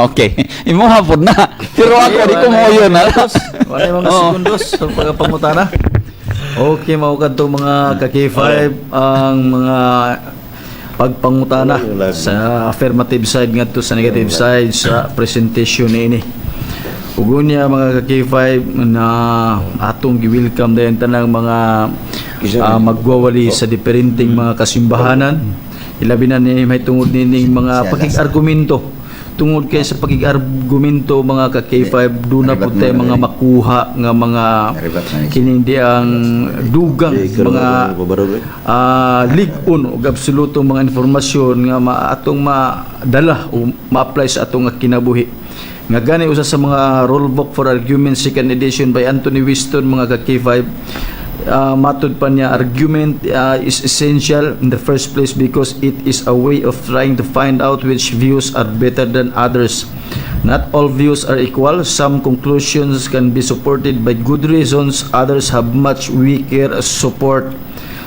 [SPEAKER 1] Okay. Imo hapon na. Pero ako di ko mo yun. Ha?
[SPEAKER 3] Wala yung mga
[SPEAKER 1] Oo.
[SPEAKER 3] segundos sa pagpangutana. Okay, mao kadto mga ka-K5 ang mga pagpangutana sa affirmative side ngadto sa negative side sa presentation niini. Ug unya mga ka-K5 na atong gi-welcome dayon tanang mga magwawali sa diferenteng mga kasimbahanan. Ilabi na ni may tungod nining mga pakig-argumento, tungod kay sa pakig-argumento mga ka K5 duna pud tay mga makuha nga mga kining di ang dugang mga lig-on ug absolutong mga informasyon nga atong madala o ma-apply sa atong nga kinabuhi. Nga gani usa sa mga Rule Book for Argument, second edition by Anthony Whiston, mga ka K5, matud pa niya, argument is essential in the first place because it is a way of trying to find out which views are better than others. Not all views are equal. Some conclusions can be supported by good reasons, others have much weaker support.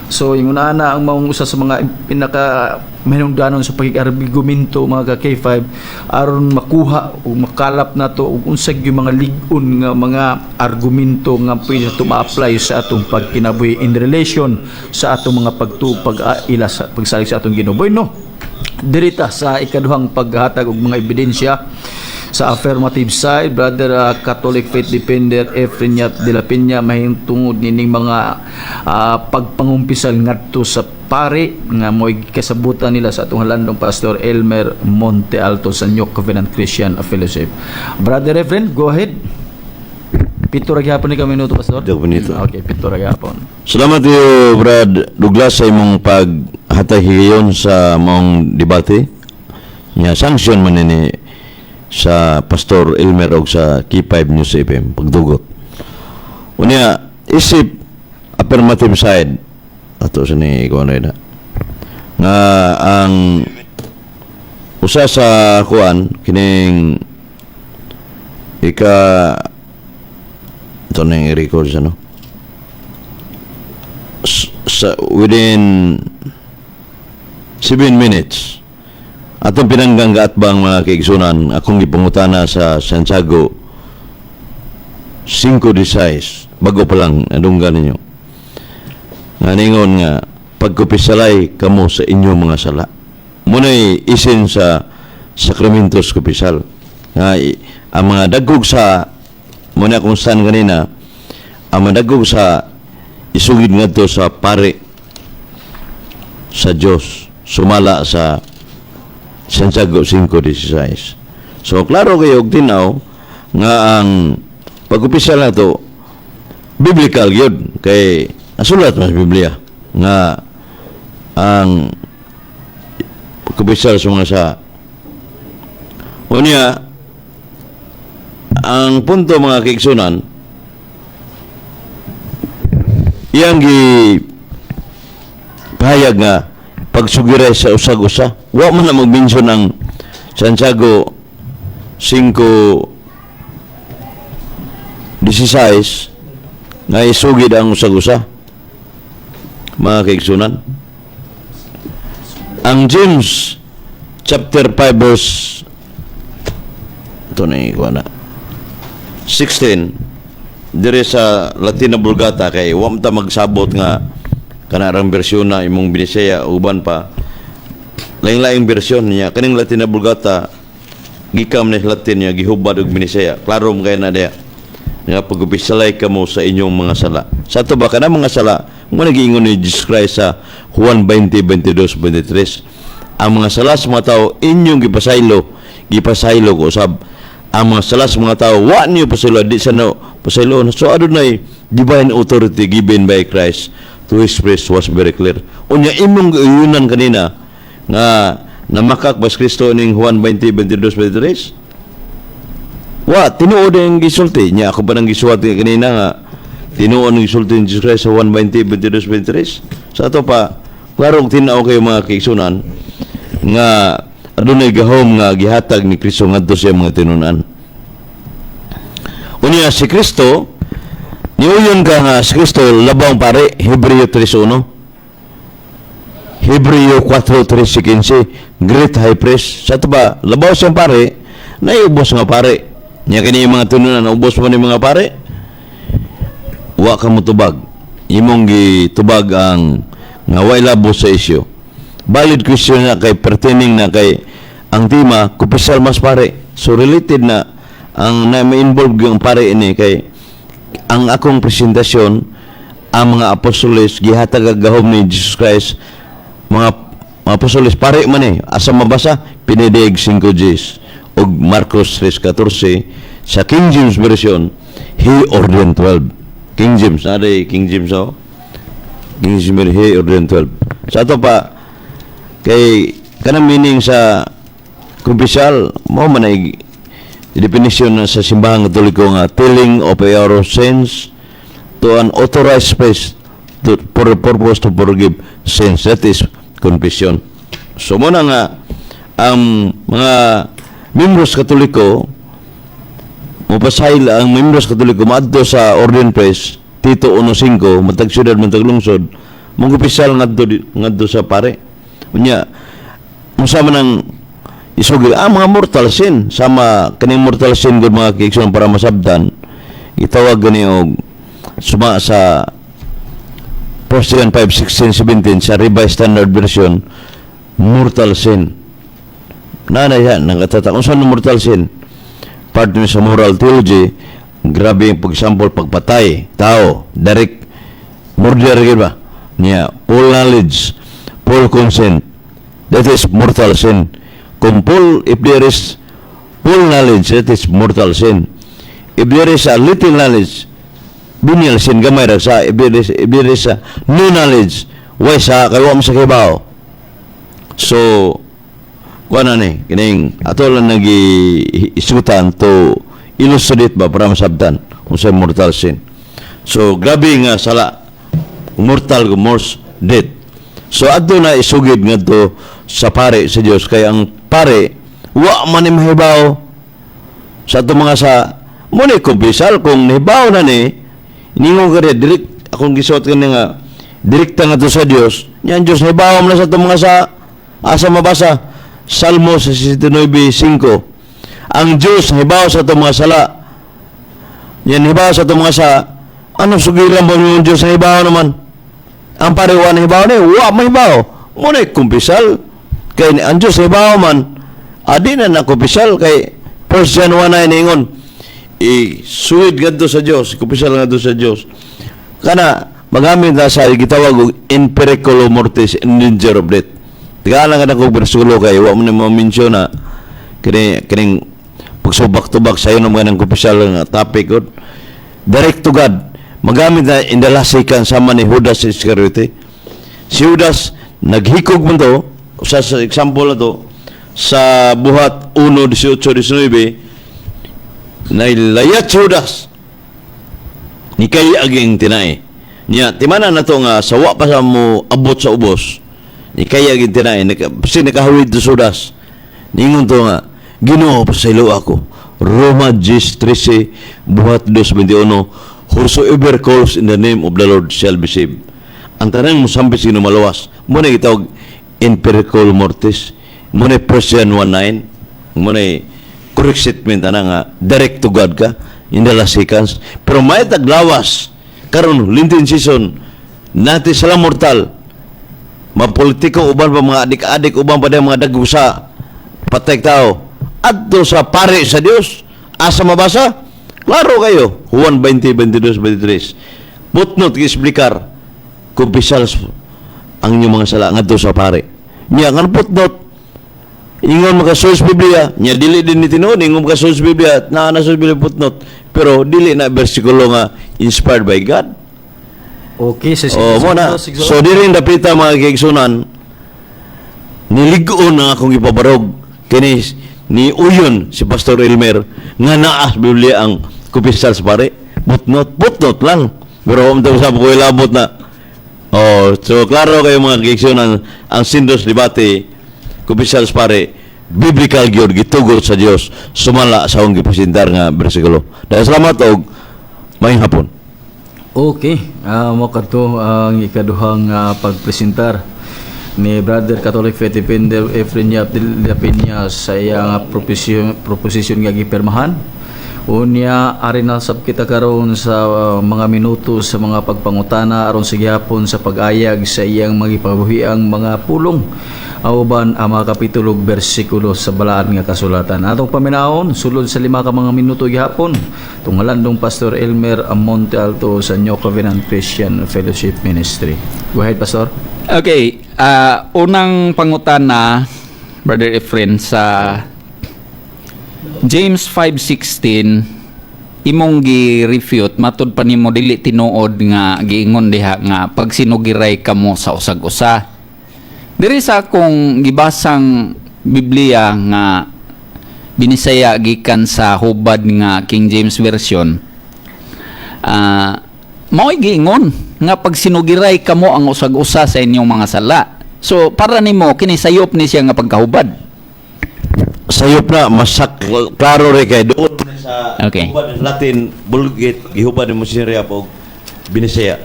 [SPEAKER 3] So ingon ana ang maong usa sa mga pinaka mahinungdanon sa pagig-argumento mga ka K5 aron makuha o makalap nato og unsa gyud mga lig-on nga mga argumento nga pwede nato ma-apply sa atong pagkinabuhi in relation sa atong mga pagtuo, pag-ila sa pagsalig sa atong Ginoo. No, dirita sa ikaduhang paghatag og mga ebidensya sa affirmative side, brother Catholic Faith Defender Efren Yap de la Peña, mahintungod nining mga pagpangumpisal ngadto sa pare nga mo'y kasabutan nila sa atong halandong Pastor Elmer Monte Alto sa New Covenant Christian Fellowship. Brother Efren, go ahead. 7 ra gihapon ni ka minuto, Pastor.
[SPEAKER 2] 7 minuto.
[SPEAKER 3] Okay, 7 ra gihapon.
[SPEAKER 2] Salamat iyo, Brad Douglas, sa imong paghatag higayon sa maong debate. Nya sanction man ini sa Pastor Elmer og sa K5 News FM pagdugot. Unya isip affirmative side ato sa ni kuno na nga ang usa sa kuan kining ika ito na yung records ano sa within 7 minutes atong pinanggang gaatbang mga kaigsunan, akong gipangutana sa Santiago 5:16, bago pa lang nadunggan ninyo nga ningon nga pagkumpisalay kamo sa inyong mga sala. Muna'y isin sa sakramentos kumpisal. Nga ang mga dagkog sa muna akong stand kanina, ang mga dagkog sa isugid ngadto sa pare sa Dios sumala sa Santiago 5:16. So klaro kayo og tinaw nga ang pag-umpisal nato biblical gyud kay nasulat man sa Biblia nga ang pag-umpisal sa mga sa. Unya, ang punto, mga kaigsunan, iyang gi pahayag nga pagsugiray sa usag-usa, wa man na mag-mention ang Santiago 5:16 nga isugid ang usag-usa, mga kaigsunan. Ang James chapter 5 verse, ito na ikuha na, 16 dire sa Latina Vulgata, kay wa man ta magsabot nga kanarang bersyon na imong Binisaya, uban pa, laing-laing bersyon niya. Kaning Latina Vulgata gikam ni Latin niya, gihubad og Binisaya. Klaro mo kay na diya nga pag-umpisalay kamo sa inyong mga sala. Sa ato ba kana mga sala mo nagiingon ni Jesus Christ sa Juan 20:22, 23, ang mga sala sa mga tao inyong gipasaylo, gipasaylo ko usab. Ang mga sala sa mga tao wa niyo pasaylo, di sa no pasaylo. So adunay divine authority given by Christ to his priest was very clear. Unya imong giuyunan kanina nga namakak ba si Kristo ning Juan 20:22, 23? Wa, tinuod ang gisulti niya. Ako pa nang gisuwat kanina nga tinuod ang gisulti ni Jesus Christ sa Juan 20, 22, 23. Sa ato pa, klarong tinaw kayo, mga kaigsunan, nga adunay gahom nga gihatag ni Kristo ngadto sa iyang mga tinunan. Unya si Kristo, niuyon ka nga si Kristo labang pare, Hebreo 3.1. Hebreo 4.13, Great High Priest. Sa ato ba, labaw siyang pare, naiubos nga pare. Nya kini yung mga tinunan, ubos mo ni mga pare. Wa ka mo tubag. Imong gitubag ang nga way labos sa isyu. Valid question na kay pertaining na kay ang tema kumpisal mas pare. So related na ang na may-involve yung pare ini kay ang akong presentasyon, ang mga apostoles gihatag ang gahom ni Jesus Christ, mga apostoles pare man eh. Asa mabasa? Pinedig 5 Gs ug Marcos 3:14 sa King James Version, he ordained 12. King James na day, King James, oh. King James, he ordained 12. Sa ato pa kay kanang meaning sa kumpisal mo man ay definition na sa Simbahang Katoliko nga telling of our sins to an authorized priest for the purpose to forgive sins, that is confession. So mo na nga ang mga membros Katoliko mopasaylo, ang membros Katoliko maadto sa ordained priest, Tito 1.5, matag syudad, matag lungsod, mongumpisal ngadto sa pare. Unya unsa man ang isugid ang mga mortal sin? Sama kaning mortal sin gud, mga kaigsoon, para masabtan, gitawag gani og suma sa 1 John 5, 16, 17 sa Revised Standard Version, mortal sin. Nana yan, nagtataka. Kung saan mortal sin? Part ni sa moral theology, grabe yung pag-example, pagpatay, tao, direct, murder, gyud ba? Niya, full knowledge, full consent. That is mortal sin. Kung full, if there is full knowledge, that is mortal sin. If there is a little knowledge, venial sin, gamay ra sa. If there is a no knowledge, way sa, kay wa mo sa kibaw. So, kuha na ni, kining ato lang nagi isutan to illustrate ba para masabtan kung sa mortal sin. So, grabe nga sala, mortal mors, death. So, adto na isugid ngadto sa pare sa Dios kay ang pare wa man ni mahibaw sa ato mga sa mo ni kumpisal. Kung nahibaw na ni ningon ka direct, akong gisuot kani nga direkta nga to sa Dios niya, ang Dios nahibaw man na sa ato mga sa. Asa mabasa? Salmo 69:5. Ang Dios nahibaw sa ato mga sala. Yan, hibaw sa ato mga sa. Ano sugiran mo yung Dios nahibaw naman? Ang pare wa nahibaw ni, wa mahibaw mo na kumpisal. Kay ang Diyos ibaw man, adi na nakumpisal kay 1 John 1:9 ingon i-suwid ngadto sa Dios, kumpisal ngadto sa Dios. Kana magamit na sa gitawag og in periculo mortis, in danger of death. Tigaan lang ka kog bersikulo kay wa mo na ma-mention na kini kining pagsubak-tubak sayo ng mga ng kumpisal nga topic gud. Direct to God. Magamit na in the last second sama ni Judas Iscariote. Si Judas naghikog man to sa example na to sa Buhat 1:18 19, nailayat si Judas ni kay aging tinai niya. Timana na to nga sawa pa sa mo abot sa ubos ni kay aging tinai naka, si nakahawid to Judas, ningon to nga, "Ginoo, pasaylo ako." Roma 10:13, Buhat 2:21, "Whosoever calls in the name of the Lord shall be saved." Ang tanang mosampit sa Ginoo maluwas mo na gitawag in periculo mortis mo na 1 John 1:9 mo na correct statement ana nga direct to God ka in the last seconds. Pero may taglawas karon Lenten season nati sala mortal, mapolitiko, uban pa mga adik-adik, uban pa din mga dagusa, patay tao adto sa pare sa Dios. Asa mabasa? Klaro kayo, Juan 20 22 23, footnote gi-explicar kumpisal ang inyong mga sala ngadto sa pare niya. Nga footnote ingon maka source Biblia nya dili din ni tinuod. Ingon maka source Biblia naa na source Biblia footnote, pero dili na bersikulo nga inspired by God.
[SPEAKER 3] Okay, sa
[SPEAKER 2] Oh, mo na. So diri dapita, mga kaigsunan, nilig-on ang akong ipabarog kini ni uyon si Pastor Elmer nga naa sa Biblia ang kumpisal sa pare. Footnote, footnote lang. Pero kung sa ko ilabot na. Oh, so klaro kayo, mga kaigsunan, ang Sindos Debate, kumpisal sa pare, biblical gyud, gitugot sa Dios sumala sa akong gipresentar nga bersikulo. Dahil salamat og maayong hapon.
[SPEAKER 3] Okay, mo kadto ang ikaduhang pagpresentar ni Brother Catholic Faith Defender Efren Yap de la Peña sa iyang proposition nga gipirmahan. Unya, ari na sab kita karon sa mga minuto sa mga pagpangutana aron sa gihapon sa pag-ayag sa iyang magipabuhiang mga pulong uban ang mga kapitulo ug bersikulo sa balaan nga kasulatan. Atong paminawon sulod sa 5 ka mga minuto gihapon tunghalandong Pastor Elmer Amonte Alto sa New Covenant Christian Fellowship Ministry. Go ahead, Pastor.
[SPEAKER 1] Okay, unang pangutana, Brother Efren, sa James 5:16 imong gi-refute, matud pa nimo dili tinuod nga giingon diha nga pagsinugiray kamo sa usag-usa. Diri sa akong gibasang Biblia nga binisaya gikan sa hubad nga King James Version, mao'y giingon nga pagsinugiray kamo ang usag-usa sa inyong mga sala. So para nimo kini sayop ni siya nga pagkahubad?
[SPEAKER 2] Sayop na masak klaro re kay doon sa hubad ng Latin Vulgate, gihubad ni Monsignor Yap og Binisaya.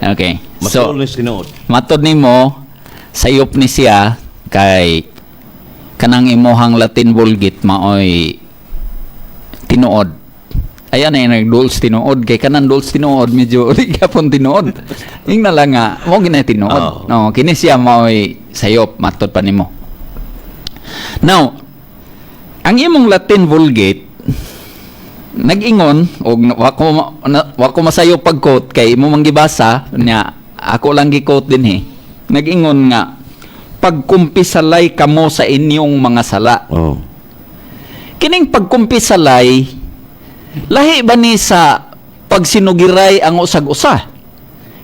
[SPEAKER 1] So
[SPEAKER 2] Masuol ni tinuod.
[SPEAKER 1] Matod nimo sayop ni siya kay kanang imuhang Latin Vulgate maoy tinuod. Ayan ay nagduls tinuod kay kanang duls tinuod medyo uli gapon tinuod. Ingna lang nga mo gina tinuod.
[SPEAKER 2] Oo.
[SPEAKER 1] No, kini siya maoy sayop matod pa nimo. Now, ang imong Latin Vulgate nag-ingon og wa ko masayo pag-quote kay imo mang gibasa nya, ako lang gi-quote din eh. Nag-ingon nga pagkumpisalay kamo sa inyong mga sala. Kining pagkumpisalay, lahi ba ni sa pagsinugiray ang usag-usa?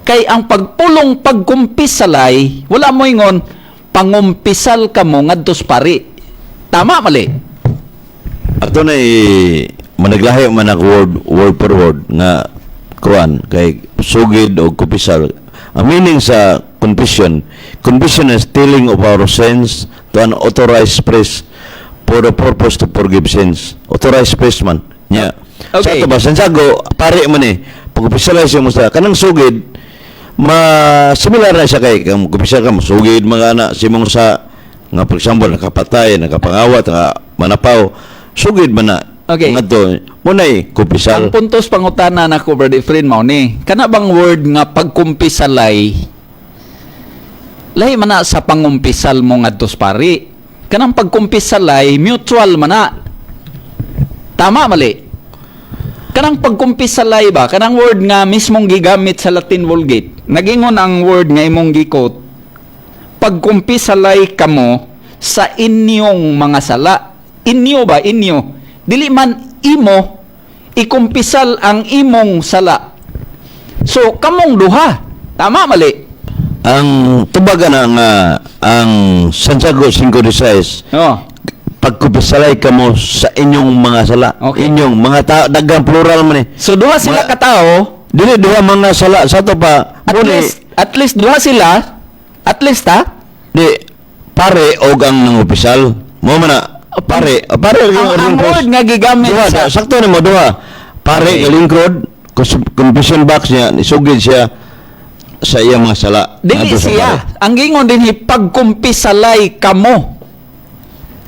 [SPEAKER 1] Kay ang pagpulong pagkumpisalay, wala mo ingon pangumpisal kamo ngadto sa pari. Tama, mali?
[SPEAKER 2] Ato na managlahi man ang word word per word nga kuan kay sugid o kumpisal. Ang meaning sa confession, confession is telling of our sins to an authorized priest for the purpose to forgive sins. Authorized priest man. Nya. Sa ato ba, Santiago, pare man eh. Pag-kumpisal siya mo sa kanang sugid, ma similar na siya kay kung kumpisal ka, masugid mga anak simong sa nga for example nakapatay, nakapangawat, naka manapaw, sugid man na. Ngadto mo na eh, kumpisal.
[SPEAKER 1] Ang puntos pangutana nako, Brother Efren, mao ni. Kana bang word nga pagkumpisalay lahi man na sa pangumpisal mo ngadto sa pari? Kanang pagkumpisalay, mutual man na. Tama, mali? Kanang pagkumpisalay ba, kanang word nga mismong gigamit sa Latin Vulgate, nagingon ang word nga imong gi-quote, "Pagkumpisalay kamo sa inyong mga sala." Inyo ba? Inyo. Dili man imo, ikumpisal ang imong sala. So, kamong duha. Tama, mali?
[SPEAKER 2] Ang tubagan ang Santiago 5:16, "Pagkumpisalay kamo sa inyong mga sala." Inyong mga tao, daghang plural man eh.
[SPEAKER 1] So, duha sila katao.
[SPEAKER 2] Dili duha mga sala sa to pa.
[SPEAKER 1] At
[SPEAKER 2] Muni,
[SPEAKER 1] least duha sila, at least ha.
[SPEAKER 2] Di pare og ang nangumpisal. Mo man na pare, pare
[SPEAKER 1] Ang word nga gigamit
[SPEAKER 2] duha,
[SPEAKER 1] sa
[SPEAKER 2] sakto nimo duha. Pare nga lingkod, confession box niya, nisugid siya sa iyang mga sala.
[SPEAKER 1] Dili
[SPEAKER 2] Ngadto sa
[SPEAKER 1] siya.
[SPEAKER 2] pare.
[SPEAKER 1] Ang gingon din, "Pagkumpisalay kamo."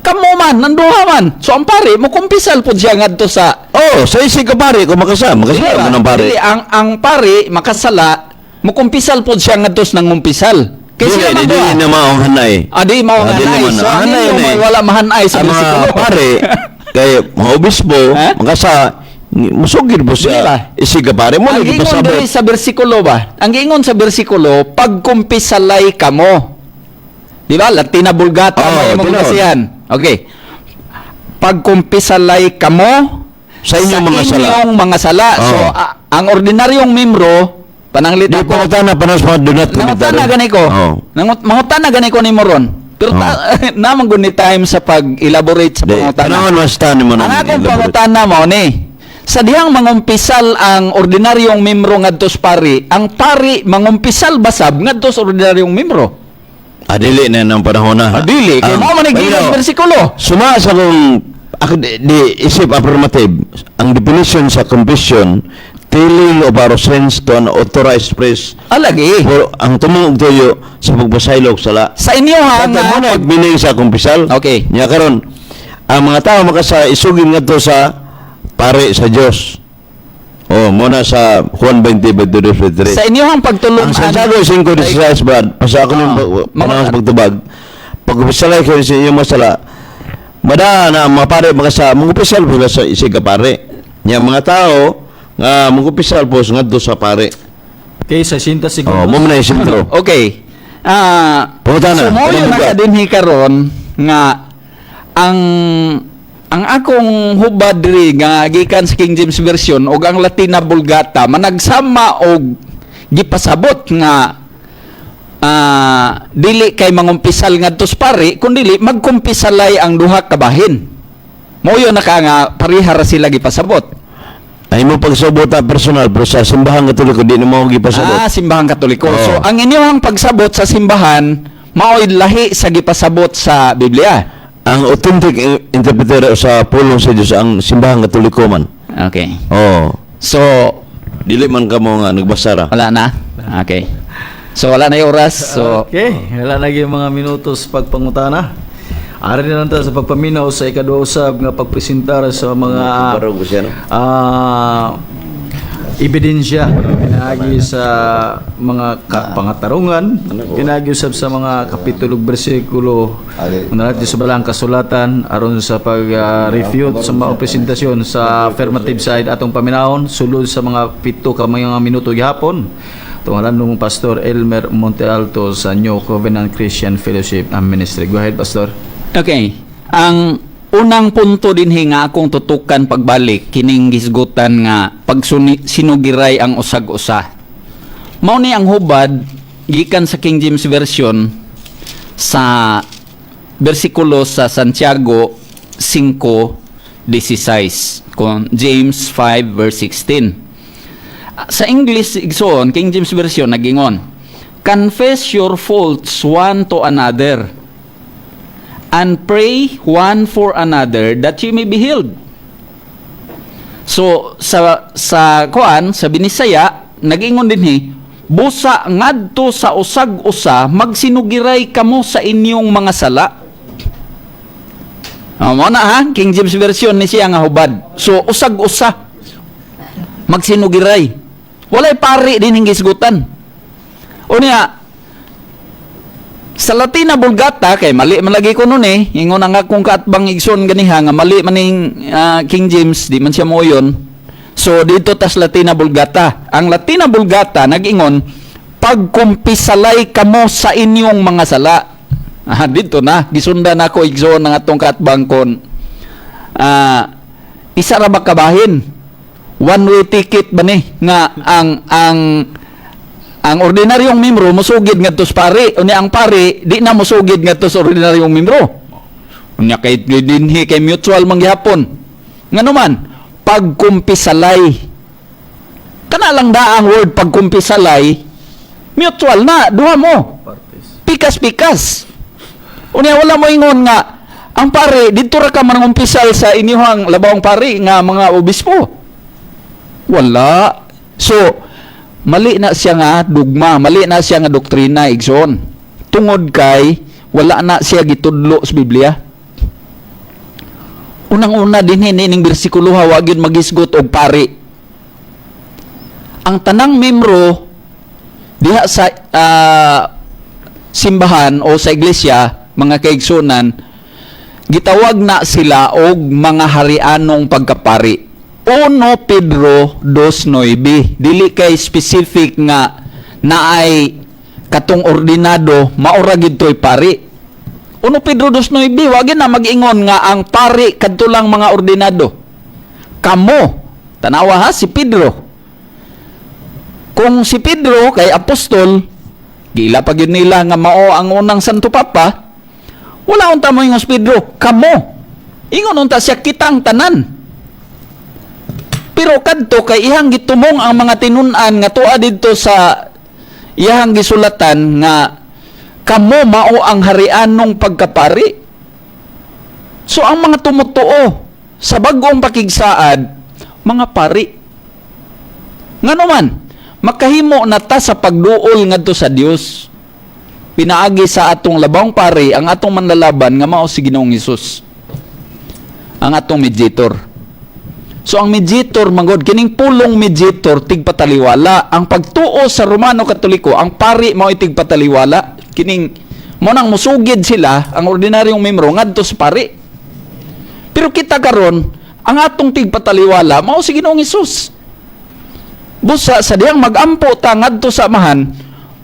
[SPEAKER 1] Kamo man, nanduha man. So ang pare, mukumpisal pud siya ngadto sa
[SPEAKER 2] Oh, sa isig ka pare kung makasama, makasama
[SPEAKER 1] Dili ba?
[SPEAKER 2] man ang pare.
[SPEAKER 1] Dili, ang pare makasala, mukumpisal pud siya ngadto sa nangumpisal. Kay
[SPEAKER 2] Dili,
[SPEAKER 1] sila man
[SPEAKER 2] dili
[SPEAKER 1] duha.
[SPEAKER 2] na maong hanay.
[SPEAKER 1] Ah, di mao
[SPEAKER 2] Ah,
[SPEAKER 1] nga
[SPEAKER 2] dili
[SPEAKER 1] hanay.
[SPEAKER 2] man.
[SPEAKER 1] So ang
[SPEAKER 2] Hanay
[SPEAKER 1] inyo
[SPEAKER 2] na eh.
[SPEAKER 1] may wala mahanay sa
[SPEAKER 2] Ang mga
[SPEAKER 1] bersikulo.
[SPEAKER 2] pare kay mga obispo
[SPEAKER 1] Ha?
[SPEAKER 2] makasa musugid po
[SPEAKER 1] Dili ba?
[SPEAKER 2] siya isig ka pare mo
[SPEAKER 1] Ang
[SPEAKER 2] lagi
[SPEAKER 1] gingon
[SPEAKER 2] pasabot.
[SPEAKER 1] diri sa bersikulo ba? Ang gingon sa bersikulo, "Pagkumpisalay kamo." Di ba? Latina Vulgata
[SPEAKER 2] Oo,
[SPEAKER 1] mo imong
[SPEAKER 2] tinuod.
[SPEAKER 1] basihan. Okay. "Pagkumpisalay kamo
[SPEAKER 2] sa inyong mga sala."
[SPEAKER 1] inyong mga sala. So,
[SPEAKER 2] Oo.
[SPEAKER 1] ang ordinaryong membro, pananglit
[SPEAKER 2] Di
[SPEAKER 1] ako.
[SPEAKER 2] pangutana pa sa mga do not
[SPEAKER 1] Nangutana gani ko.
[SPEAKER 2] Oo.
[SPEAKER 1] Mangutana gani ko ni Moron. Pero naman gud ni time sa pag-elaborate sa
[SPEAKER 2] Di,
[SPEAKER 1] pangutana.
[SPEAKER 2] panahon mas tani mo
[SPEAKER 1] Ang
[SPEAKER 2] nang
[SPEAKER 1] akong
[SPEAKER 2] elaborate.
[SPEAKER 1] pangutana mo ni, sa dihang mangumpisal ang ordinaryong membro ngadto sa pari, ang pari mangumpisal basab ngadto sa ordinaryong membro?
[SPEAKER 2] Ah, dili na ng panahon na.
[SPEAKER 1] Ah, dili kay mao man ang
[SPEAKER 2] Pero,
[SPEAKER 1] giingon bersikulo.
[SPEAKER 2] Suma sa kung ako di isip affirmative, ang definition sa confession, telling of our sins to an authorized priest
[SPEAKER 1] Alagi.
[SPEAKER 2] for ang tumong og tuyo sa pagpasaylo og sala.
[SPEAKER 1] Sa inyo ha
[SPEAKER 2] Sa
[SPEAKER 1] nga
[SPEAKER 2] mo na meaning sa kumpisal.
[SPEAKER 1] Okay.
[SPEAKER 2] Nya karon ang mga tao makasa isugin ngadto sa pare sa Dios. Oh, mo na sa Juan 20:22, 23.
[SPEAKER 1] Sa inyong pagtulungan.
[SPEAKER 2] Ang Santiago 5:16, Brad, pasa ako ng panahon sa pagtubag. Pag-umpisalay kayo sa inyong masala, mada na ang mga pare makasa, mangumpisal po sila sa isig ka pare. Nya mga tao, nga mangumpisal po ngadto sa pare.
[SPEAKER 3] Okay, sa 60
[SPEAKER 2] Oh,
[SPEAKER 3] segundos.
[SPEAKER 2] mo man na yung sentro.
[SPEAKER 1] Okay.
[SPEAKER 2] Pangutana,
[SPEAKER 1] So mo
[SPEAKER 2] kanang
[SPEAKER 1] yun
[SPEAKER 2] bugat.
[SPEAKER 1] na dinhi karon nga ang akong hubad diri nga gikan sa King James Version ug ang Latina Vulgata managsama og gipasabot nga dili kay mangumpisal ngadto sa pari kun dili magkumpisalay ang duha ka bahin. Mo yun na ka nga pareha ra sila gipasabot.
[SPEAKER 2] Ay mo pagsabot ta personal, pero sa Simbahan Katoliko di na mo gipasabot.
[SPEAKER 1] Ah, Simbahan Katoliko.
[SPEAKER 2] Oo.
[SPEAKER 1] So ang inyong pagsabot sa simbahan mao'y lahi sa gipasabot sa Biblia.
[SPEAKER 2] Ang authentic interpreter sa pulong sa Dios ang Simbahan Katoliko man.
[SPEAKER 1] Okay.
[SPEAKER 2] Oh,
[SPEAKER 1] So
[SPEAKER 2] dili man kamo nga nagbasa ra.
[SPEAKER 1] Wala na? Okay. So wala na yung oras. So
[SPEAKER 3] Okay, wala na gyud mga minutos pagpangutana. Ari na lang ta sa pagpaminaw sa ikaduha usab nga pagpresentar sa mga
[SPEAKER 2] Barog ko siya, no?
[SPEAKER 3] Ebidensya pinaagi sa mga pangatarungan, pinaagi usab sa mga kapitulo ug bersikulo natin sa balang kasulatan aron sa pag-refute sa mga presentasyon sa affirmative side. Atong paminawon sulod sa mga 7 ka mga minuto gihapon tungalan ng Pastor Elmer Montealto sa New Covenant Christian Fellowship and Ministry. Go ahead, Pastor.
[SPEAKER 1] Okay. Ang unang punto din nga akong tutukan pagbalik kining gisgutan nga pagsinugiray ang usag-usa. Mao ni ang hubad gikan sa King James Version sa bersikulo sa Santiago 5:16, kung James 5 verse 16. Sa English, igsoon, King James Version nagingon, "Confess your faults one to another and pray one for another that you may be healed." So sa kuan sa Binisaya nagingon dinhi, "Busa ngadto sa usag-usa, magsinugiray kamo sa inyong mga sala." Oh, mo na ha, King James Version ni siya nga hubad. So usag-usa magsinugiray. Walay pari din gisgutan. Unya Sa Latina Vulgata, kay mali man lagi ko nun eh. Ingon ang akong kaatbang, igsoon, ganiha nga mali man ning King James, di man siya moyon. So dito tas Latina Vulgata. Ang Latina Vulgata nag-ingon, "Pagkumpisalay kamo sa inyong mga sala." Ah, dito na gisundan ako, igsoon, ng atong kaatbang kon. Isa ra ba kabahin? One way ticket ba ni nga ang ordinaryong membro musugid ngadto sa pari, unya ang pari di na musugid ngadto sa ordinaryong membro? Unya kay dinhi kay mutual man gihapon. Ngano man pagkumpisalay? Kana lang da ang word "pagkumpisalay", mutual na duha mo.
[SPEAKER 3] Parties.
[SPEAKER 1] Pikas-pikas. Unya wala mo ingon nga ang pare didto ra ka mangumpisal sa inyong labawng pari nga mga obispo. Wala. So mali na siya nga dugma, mali na siya nga doktrina, igsoon. Tungod kay wala na siya gitudlo sa Biblia. Unang-una dinhi, ning bersikulo ha, wa gyud magisgot og pari. Ang tanang membro diha sa simbahan o sa iglesia, mga kaigsunan, gitawag na sila og mga harianong pagkapari. 1 Pedro 2:9. Dili kay specific nga naay katong ordinado maura gid to'y pari. 1 Pedro 2:9, wa gyud na mag-ingon nga ang pari kadto lang mga ordinado. Kamo, tanawa ha, si Pedro. Kung si Pedro kay apostol, gila pa gyud nila nga mao ang unang Santo Papa, wala unta mo ingon si Pedro, "Kamo." Ingon unta siya, "Kitang tanan." Pero kadto kay ihang gitumong ang mga tinun-an nga tuwa didto sa iyahang gisulatan nga kamo mao ang harianong pagkapari. So ang mga tumutuo sa bag-ong pakigsaad, mga pari. Ngano man, makahimo na ta sa pagduol ngadto sa Dios pinaagi sa atong labawng pari, ang atong manlalaban nga mao si Ginoong Hesus. Ang atong mediator. So ang mediator manggod, kining pulong mediator, tigpataliwala. Ang pagtuo sa Romano Katoliko, ang pari mao tigpataliwala. Kining mo nang musugid sila, ang ordinaryong membro, ngadto sa pari. Pero kita karon, ang atong tigpataliwala mao si Ginoong Hesus. Busa sa dihang magampo ta ngadto sa Amahan,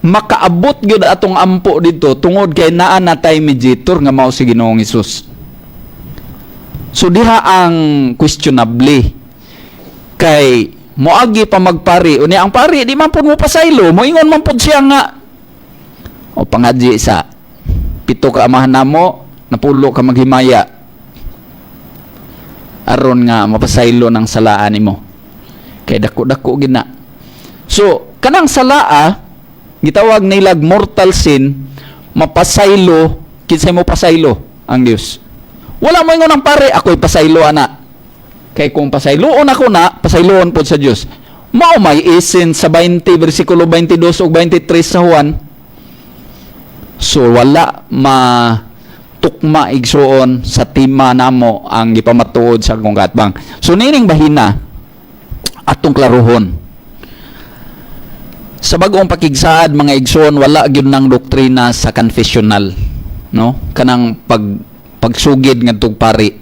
[SPEAKER 1] makaabot gyud atong ampo didto tungod kay naa na tay mediator nga mao si Ginoong Hesus. So diha ang questionable kay moagi pa magpari, unya ang pari di man pud mo pasaylo, moingon man pud siya nga o pangadji sa pito ka amahan namo, napulo ka maghimaya aron nga mapasaylo ng salaan nimo kay dako-dako gina. So kanang salaa gitawag nilag mortal sin, mapasaylo. Kinsay mo pasaylo? Ang Dios. Wala mo ingon ang pare, "Ako'y pasaylo ana." Kay kung pasayloon ako na, pasayloon pod sa Dios. Mao may essence sa 20 bersikulo 22 ug 23 sa Juan. So wala ma tukma, igsuon, sa tema namo ang gipamatuod sa akong kaatbang. So nining bahina atong klaruhon. Sa bag-ong pakigsaad, mga igsoon, wala gyud ng doktrina sa confessional, no? Kanang pagsugid ngadtong pari.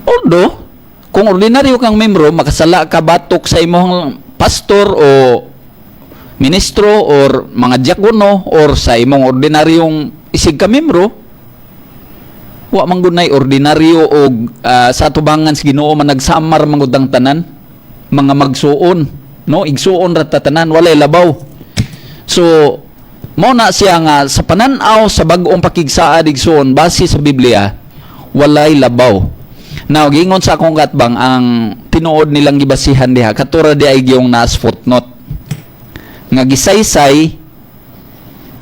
[SPEAKER 1] Although, kung ordinaryo kang membro, makasala ka batok sa imong pastor o ministro or mga diakono or sa imong ordinaryong isig ka membro, wa man gud nay ordinaryo og sa tubangan sa Ginoo man nagsamar man gud ang tanan mga magsuon, no? Igsuon ra ta tanan, walay labaw. So mao na siya nga sa panan-aw sa bag-ong pakigsaad, igsuon, base sa Biblia, walay labaw. Now, giingon sa akong katbang, ang tinuod nilang gibasihan diha katura di ay giyong naas footnote nga gisaysay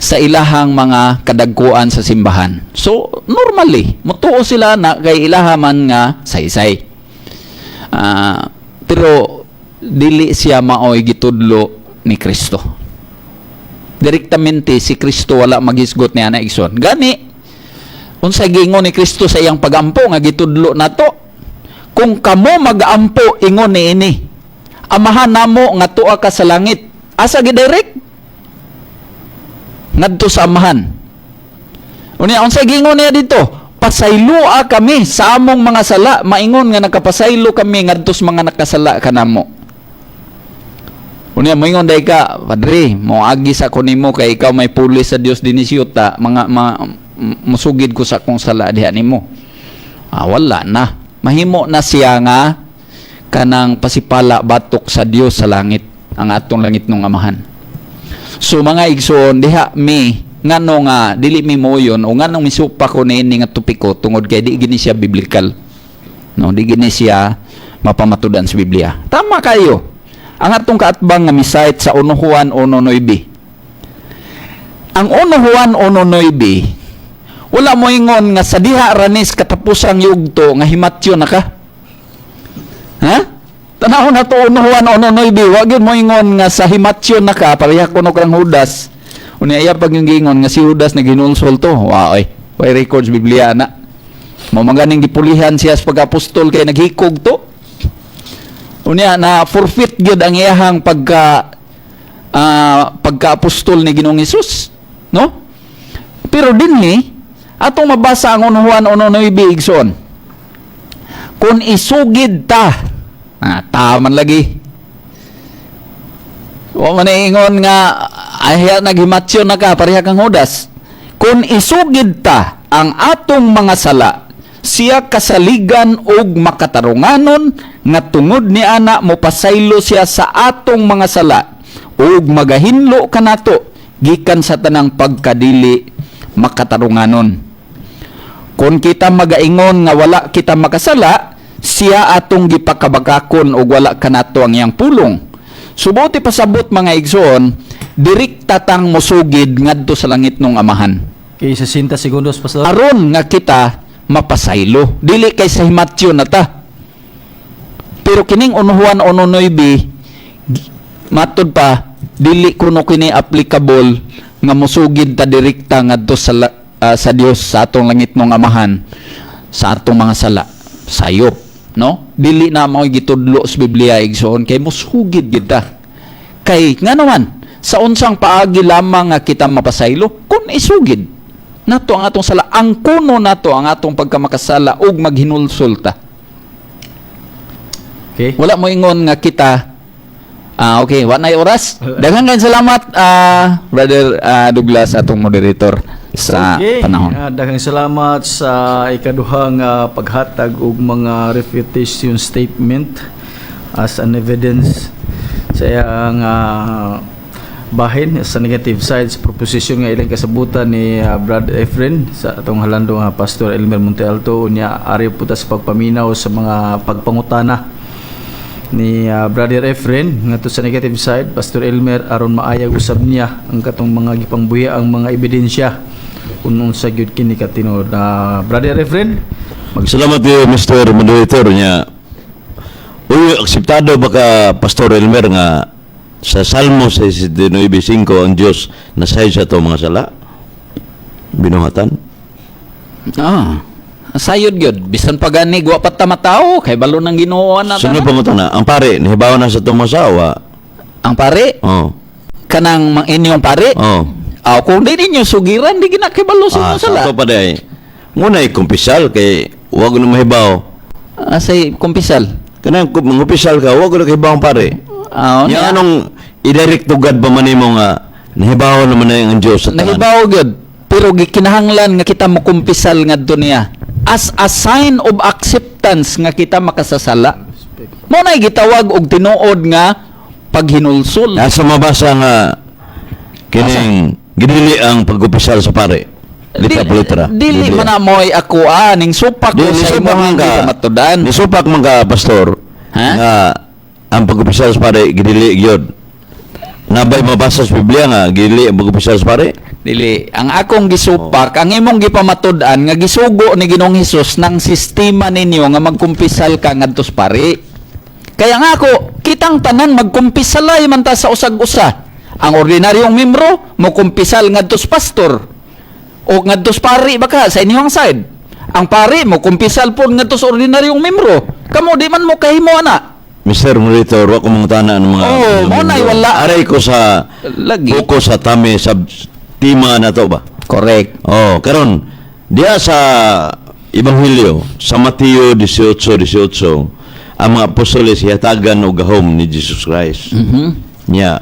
[SPEAKER 1] sa ilahang mga kadagkuan sa simbahan. So, normally, mutuo sila na kay ilaha man nga saysay. Pero dili siya maoy gitudlo ni Kristo. Direktamente si Kristo wala maghisgot ni ana, igsoon. Gani unsay giingon ni Kristo sa iyang pagampo nga gitudlo nato? "Kung kamo magaampo, ingon niini, 'Amahan namo nga tua ka sa langit.'" Asa gidirect? Ngadto sa Amahan. Unya, unsay giingon niya dito? Pasayloa kami sa among mga sala, maingon nga nakapasaylo kami ngadto sa mga nakasala kanamo. Unya, moingon day ka, "Padre, moagi sa ko nimo kay ikaw may pulis sa Dios dinhi siyuta, mga musugid ko sa akong sala diha nimo." Ah, wala na. Mahimo na siya nga kanang pasipala batok sa Dios sa langit, ang atong langitnong Amahan. So mga igsoon, diha mi ngano nga dili mi moyon o nganong misupa ko niini nga topiko, tungod kay di gini siya biblical. No, di gini siya mapamatudan sa Biblia. Tama kayo. Ang atong kaatbang nga misite sa 1 Juan 1:9. Ang 1 Juan 1:9, wala mo ingon nga sa diha ranis katapusang yugto nga himatyo na ka. Ha? Tanaw na to 1 Juan 1:9, wa gyud mo ingon nga sa himatyo na ka, pareha kuno kang Judas. Unya iya pag yung giingon nga si Judas naghinulsol to. Wa oy. Way records Biblia na. Mao man ganing gipulihan siya sa pag-apostol kay naghikog to. Unya na forfeit gyud ang iyahang pagka-apostol ni Ginoong Hesus, no? Pero dinhi atong mabasa ang 1 Juan 1:9, igsoon. Kung isugid ta, ta man lagi. Wa man ingon nga ay naghimatyo na ka pareha kang Judas. Kung isugid ta ang atong mga sala, siya kasaligan og makatarunganon nga tungod ni ana mopasaylo siya sa atong mga sala ug magahinlo kanato gikan sa tanang pagkadili makatarunganon. Kung kita magaingon nga wala kita makasala, siya atong gipakabakakon ug wala kanato ang iyang pulong. Subuti pasabot, mga igsoon, direkta tang mosugid ngadto sa langitnong Amahan.
[SPEAKER 3] Kay 60 segundos, Pastor.
[SPEAKER 1] Aron nga kita mapasaylo. Dili kay sa himatyo na ta. Pero kining 1 Juan 1:9, matud pa dili kuno kini applicable nga mosugid ta direkta ngadto sa Dios, sa atong langitnong Amahan, sa atong mga sala. Sayop, no? Dili na mao gitudlo sa Biblia, igsoon, kay mosugid gid ta. Kay nga naman, sa unsang paagi lamang nga kita mapasaylo kung isugid nato ang atong sala, ang kuno nato ang atong pagkamakasala ug maghinulsol ta. Wala mo ingon nga kita. Okay, wa nay oras. Daghan kayong salamat, Brother Douglas, atong moderator sa panahon.
[SPEAKER 3] Daghang salamat sa ikaduhang paghatag og mga refutation statement as an evidence sa iyang bahin sa negative side sa proposition nga ilang kasabutan ni Brad Efren sa atong halando nga Pastor Elmer Montealto. Unya ari po ta sa pagpaminaw sa mga pagpangutana ni Brother Efren ngadto sa negative side, Pastor Elmer, aron maayag usab niya ang katong mga gipangbuya ang mga ebidensya kung unsa gyud kini katinuod. Brother Efren, mag
[SPEAKER 2] Salamat kayo, Mr. Moderator niya. Uy, akseptado ba ka, Pastor Elmer, nga sa Salmo 69:5 ang Diyos nasayod sa atong mga sala? Binuhatan?
[SPEAKER 1] Sayod gyud, bisan pa gani wa pa ta matawo kay balo ng Ginoo na.
[SPEAKER 2] Sunod pa mo na, ang pare, nahibaw na sa itong masawa.
[SPEAKER 1] Ang pare, kanang inyong pare. Ah, kung di ninyo sugiran, di ginakibalo sa
[SPEAKER 2] Ah,
[SPEAKER 1] inyong sala.
[SPEAKER 2] sa ato pa day. Ngunay kumpisal kay wag na mahibaw.
[SPEAKER 1] Ah, say kumpisal.
[SPEAKER 2] Kanang kung mangupisal ka, wag na kahibaw ang pare.
[SPEAKER 1] Ah,
[SPEAKER 2] Yang anong i-direct to God ba man nimo nga nahibaw naman na ang Diyos sa tanan?
[SPEAKER 1] Nahibaw gyud, pero gikinahanglan nga kita mokumpisal ngadto niya as a sign of acceptance nga kita makasasala. Mo na gitawag og tinuod nga paghinulsol.
[SPEAKER 2] Nasa mabasa nga kining gidili ang pag-upisal sa pare. Litra po litra.
[SPEAKER 1] Dili man na mo'y ako ning supak ko
[SPEAKER 2] Di,
[SPEAKER 1] sa
[SPEAKER 2] nisupak
[SPEAKER 1] imong
[SPEAKER 2] man ka.
[SPEAKER 1] matudan.
[SPEAKER 2] Nisupak man ka, Pastor.
[SPEAKER 1] Ha?
[SPEAKER 2] Nga ang pag-upisal sa pare gidili gyud. Nabay mabasa sa Biblia nga gidili ang pag-upisal sa pare?
[SPEAKER 1] Dili, ang akong gisupak, ang imong gipamatud-an nga gisugo ni Ginoong Hesus ng sistema ninyo nga magkumpisal ka ngadto sa pari. Kaya nga ako, kitang tanan magkumpisalay man ta sa usag-usa. Ang ordinaryong membro mokumpisal ngadto sa pastor o ngadto sa pari baka sa inyong side. Ang pari mokumpisal pod ngadto sa ordinaryong membro. Kamo di man mo kahimo ana.
[SPEAKER 2] Mr. Moderator, wa ko mangutana ng mga
[SPEAKER 1] Oo, mao na wala.
[SPEAKER 2] Aray ko sa
[SPEAKER 1] Lagi.
[SPEAKER 2] buko sa tami sa tima na to ba?
[SPEAKER 1] Correct.
[SPEAKER 2] Oh, karon diya sa Ebanghelyo sa Mateo 18:18, ang mga apostoles hihatagan og gahom ni Jesus Christ. Nya,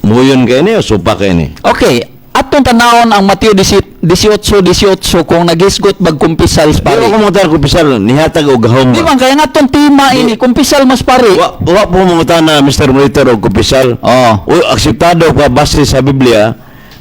[SPEAKER 2] muyon kay ni o supa kay ni?
[SPEAKER 1] Okay, atong tanawon ang Mateo 18:18 kung nagisgot magkumpisal
[SPEAKER 2] Di
[SPEAKER 1] pare.
[SPEAKER 2] ko mangutana kumpisal, nihatag og gahom.
[SPEAKER 1] Di man kaya nga atong tema ini kumpisal mas pare.
[SPEAKER 2] Wa po mangutana, Mr. Monitor, og kumpisal.
[SPEAKER 1] Oh.
[SPEAKER 2] O akseptado pa base sa Biblia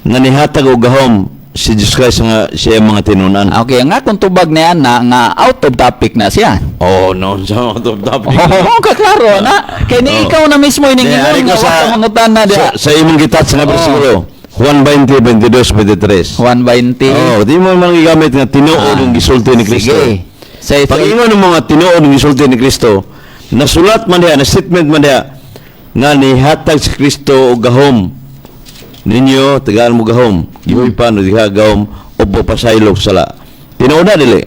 [SPEAKER 2] nga nihatag og gahom si Jesus Christ nga siya mga tinunan.
[SPEAKER 1] Okay, ang akong tubag niya na nga out of topic na siya.
[SPEAKER 2] Oh, no, sa out of topic.
[SPEAKER 1] Oh, kaklaro na. Kay ni
[SPEAKER 2] Oh.
[SPEAKER 1] ikaw na mismo ining
[SPEAKER 2] Di, ari
[SPEAKER 1] ingon
[SPEAKER 2] ko
[SPEAKER 1] nga wa ka mangutana diha.
[SPEAKER 2] sa imong gitat sa nga bersikulo, Juan 20, 22, 23.
[SPEAKER 1] Juan 20.
[SPEAKER 2] Oh, di mo man gigamit nga tinuod ang gisulti ni Kristo.
[SPEAKER 1] Sige. Sa
[SPEAKER 2] Pag ingon ng mga tinuod ang gisulti ni Kristo, nasulat man diha, na statement man diha nga nihatag si Kristo og gahom ninyo, tagaan mo gahom, gihuy pa no diha gahom o pasaylo sala. Tinuod na dili.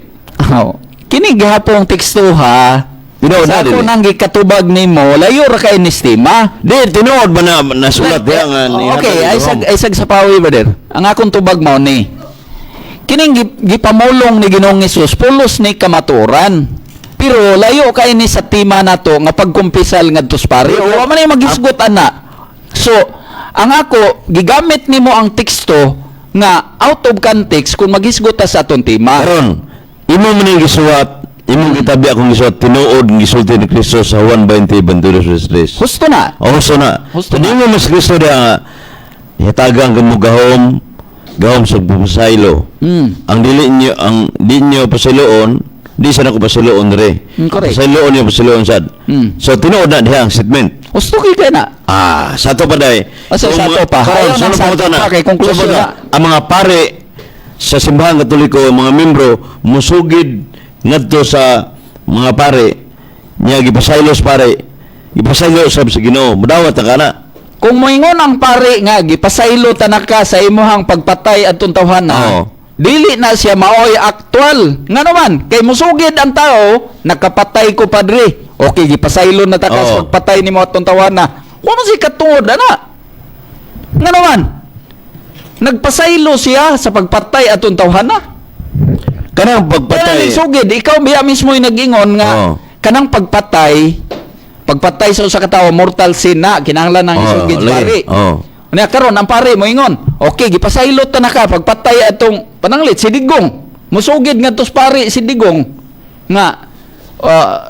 [SPEAKER 1] Oh. Kini gihapong teksto ha.
[SPEAKER 2] Tinuod
[SPEAKER 1] Sa
[SPEAKER 2] na
[SPEAKER 1] ako
[SPEAKER 2] dili.
[SPEAKER 1] nang gikatubag nimo, layo ra kay ni tema.
[SPEAKER 2] Di tinuod ba na nasulat diha nga nihatag
[SPEAKER 1] Okay,
[SPEAKER 2] og
[SPEAKER 1] ay
[SPEAKER 2] gahom?
[SPEAKER 1] sag ay sag sa pawi brother. Ang akong tubag mao ni. Kining gipamulong ni Ginoong Hesus pulos ni kamaturan. Pero layo kay ni sa tema nato nga pagkumpisal ngadto sa pare. Wa man ay magisgot ana. So, ang ako gigamit nimo ang teksto nga out of context kung magisgot ta sa atong tema.
[SPEAKER 2] Karon, imo man yung gisuwat, imong gitabi akong gisuwat, tinuod ang gisulti ni Kristo sa Juan 20, 22, 23.
[SPEAKER 1] Husto na.
[SPEAKER 2] Oh, husto na.
[SPEAKER 1] Husto
[SPEAKER 2] So,
[SPEAKER 1] na.
[SPEAKER 2] di mo mas Kristo diha nga, hitagang kamo gahom, gahom sa pasaylo. Ang dili niyo, ang di niyo pasayloon, di sa nako pasayloon re.
[SPEAKER 1] Correct.
[SPEAKER 2] Pasayloon niyo, pasayloon sad. So tinuod na diha ang statement.
[SPEAKER 1] Husto kay kay na.
[SPEAKER 2] Ah, sa ato pa day.
[SPEAKER 1] Ah, so, sa ato pa.
[SPEAKER 2] Karon,
[SPEAKER 1] Ayaw
[SPEAKER 2] sa
[SPEAKER 1] ng sa ato
[SPEAKER 2] na.
[SPEAKER 1] pa, kay conclusion na.
[SPEAKER 2] Ang mga pare sa simbahan Katoliko, ang mga membro musugid ngadto sa mga pare niya gipasaylo sa pare. Gipasaylo sab sa Ginoo. Mudawat na kana.
[SPEAKER 1] Kung moingon ang pare nga gipasaylo tanaka sa imuhang pagpatay adtong tawhana,
[SPEAKER 2] Oo.
[SPEAKER 1] dili na siya maoy aktual. Ngano man, kay musugid ang tao, nakapatay ko padre. Okay, gipasaylo na ta ka sa
[SPEAKER 2] Oo.
[SPEAKER 1] pagpatay nimo atong tawhana. Wa man siya katungod ana. Ngano man? Nagpasaylo siya sa pagpatay atong tawhana.
[SPEAKER 2] Kanang
[SPEAKER 1] Kaya
[SPEAKER 2] pagpatay.
[SPEAKER 1] sugid, ikaw biya mismo yung nag-ingon nga
[SPEAKER 2] Oo.
[SPEAKER 1] kanang pagpatay, pagpatay sa usa ka tawo mortal sin na kinahanglan ng
[SPEAKER 2] Oo,
[SPEAKER 1] isugid sa
[SPEAKER 2] lagi.
[SPEAKER 1] pare.
[SPEAKER 2] Oo.
[SPEAKER 1] Unya karon ang pare moingon, okay gipasaylot ta na ka pagpatay atong pananglit si Digong. Musugid ngadto sa pare si Digong nga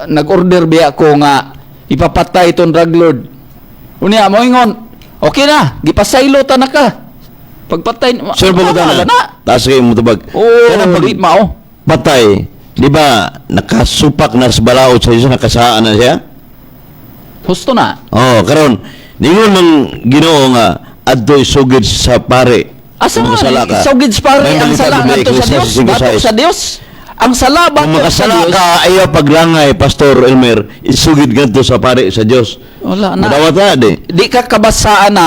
[SPEAKER 1] nag-order biya ko nga ipapatay itong drug lord. Unya moingon, okay na, gipasaylo ta na ka. Pagpatay
[SPEAKER 2] Sir,
[SPEAKER 1] Tama
[SPEAKER 2] pagkatana.
[SPEAKER 1] ba na?
[SPEAKER 2] Taas kayo mo tubag.
[SPEAKER 1] Oo,
[SPEAKER 2] Kanang
[SPEAKER 1] di mao.
[SPEAKER 2] pagpatay, di ba nakasupak na sa balaod sa Diyos, nakasaan na siya?
[SPEAKER 1] Husto na.
[SPEAKER 2] Oh, karon ningon mang Ginoo nga adto'y sugid sa pare.
[SPEAKER 1] Asa
[SPEAKER 2] Kung
[SPEAKER 1] man,
[SPEAKER 2] makasala ka.
[SPEAKER 1] sugid sa pare
[SPEAKER 2] May
[SPEAKER 1] ang
[SPEAKER 2] balita
[SPEAKER 1] sala
[SPEAKER 2] Biblia,
[SPEAKER 1] ngadto sa Dios,
[SPEAKER 2] Ecclesiastes
[SPEAKER 1] batok
[SPEAKER 2] 5:6.
[SPEAKER 1] sa Dios. Ang sala
[SPEAKER 2] Kung
[SPEAKER 1] batok sa
[SPEAKER 2] makasala
[SPEAKER 1] Dios.
[SPEAKER 2] ka, ayaw paglangay, Pastor Elmer, isugid ngadto sa pare sa Dios.
[SPEAKER 1] Wala na.
[SPEAKER 2] Madawat na di.
[SPEAKER 1] Di ka kabasaan na,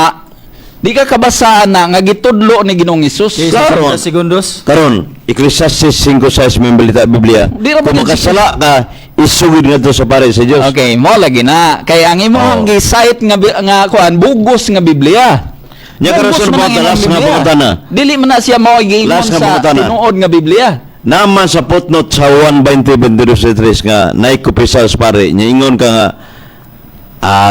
[SPEAKER 1] di ka kabasaan na nga gitudlo ni Ginoong Hesus.
[SPEAKER 3] Okay,
[SPEAKER 2] Karon.
[SPEAKER 3] sa 30 segundos.
[SPEAKER 2] Karon, Ecclesiastes 5:6 may balita Biblia.
[SPEAKER 1] Di ra ba
[SPEAKER 2] Kung
[SPEAKER 1] din
[SPEAKER 2] makasala ka, isugid ngadto sa pare sa Dios.
[SPEAKER 1] Okay, mo lagi na. Kay ang imong
[SPEAKER 2] Oh.
[SPEAKER 1] gi-cite nga nga kuan bugos nga Biblia.
[SPEAKER 2] Nya karon,
[SPEAKER 1] Bugos
[SPEAKER 2] sir,
[SPEAKER 1] man ang
[SPEAKER 2] mga
[SPEAKER 1] imong
[SPEAKER 2] last nga
[SPEAKER 1] Biblia.
[SPEAKER 2] pangutana.
[SPEAKER 1] Dili man na siya mao giingon
[SPEAKER 2] Last nga
[SPEAKER 1] sa
[SPEAKER 2] pangutana.
[SPEAKER 1] tinuod nga Biblia.
[SPEAKER 2] Naman sa footnote sa 1:20, 22, 23 nga naikupisal sa pare, nya ingon ka nga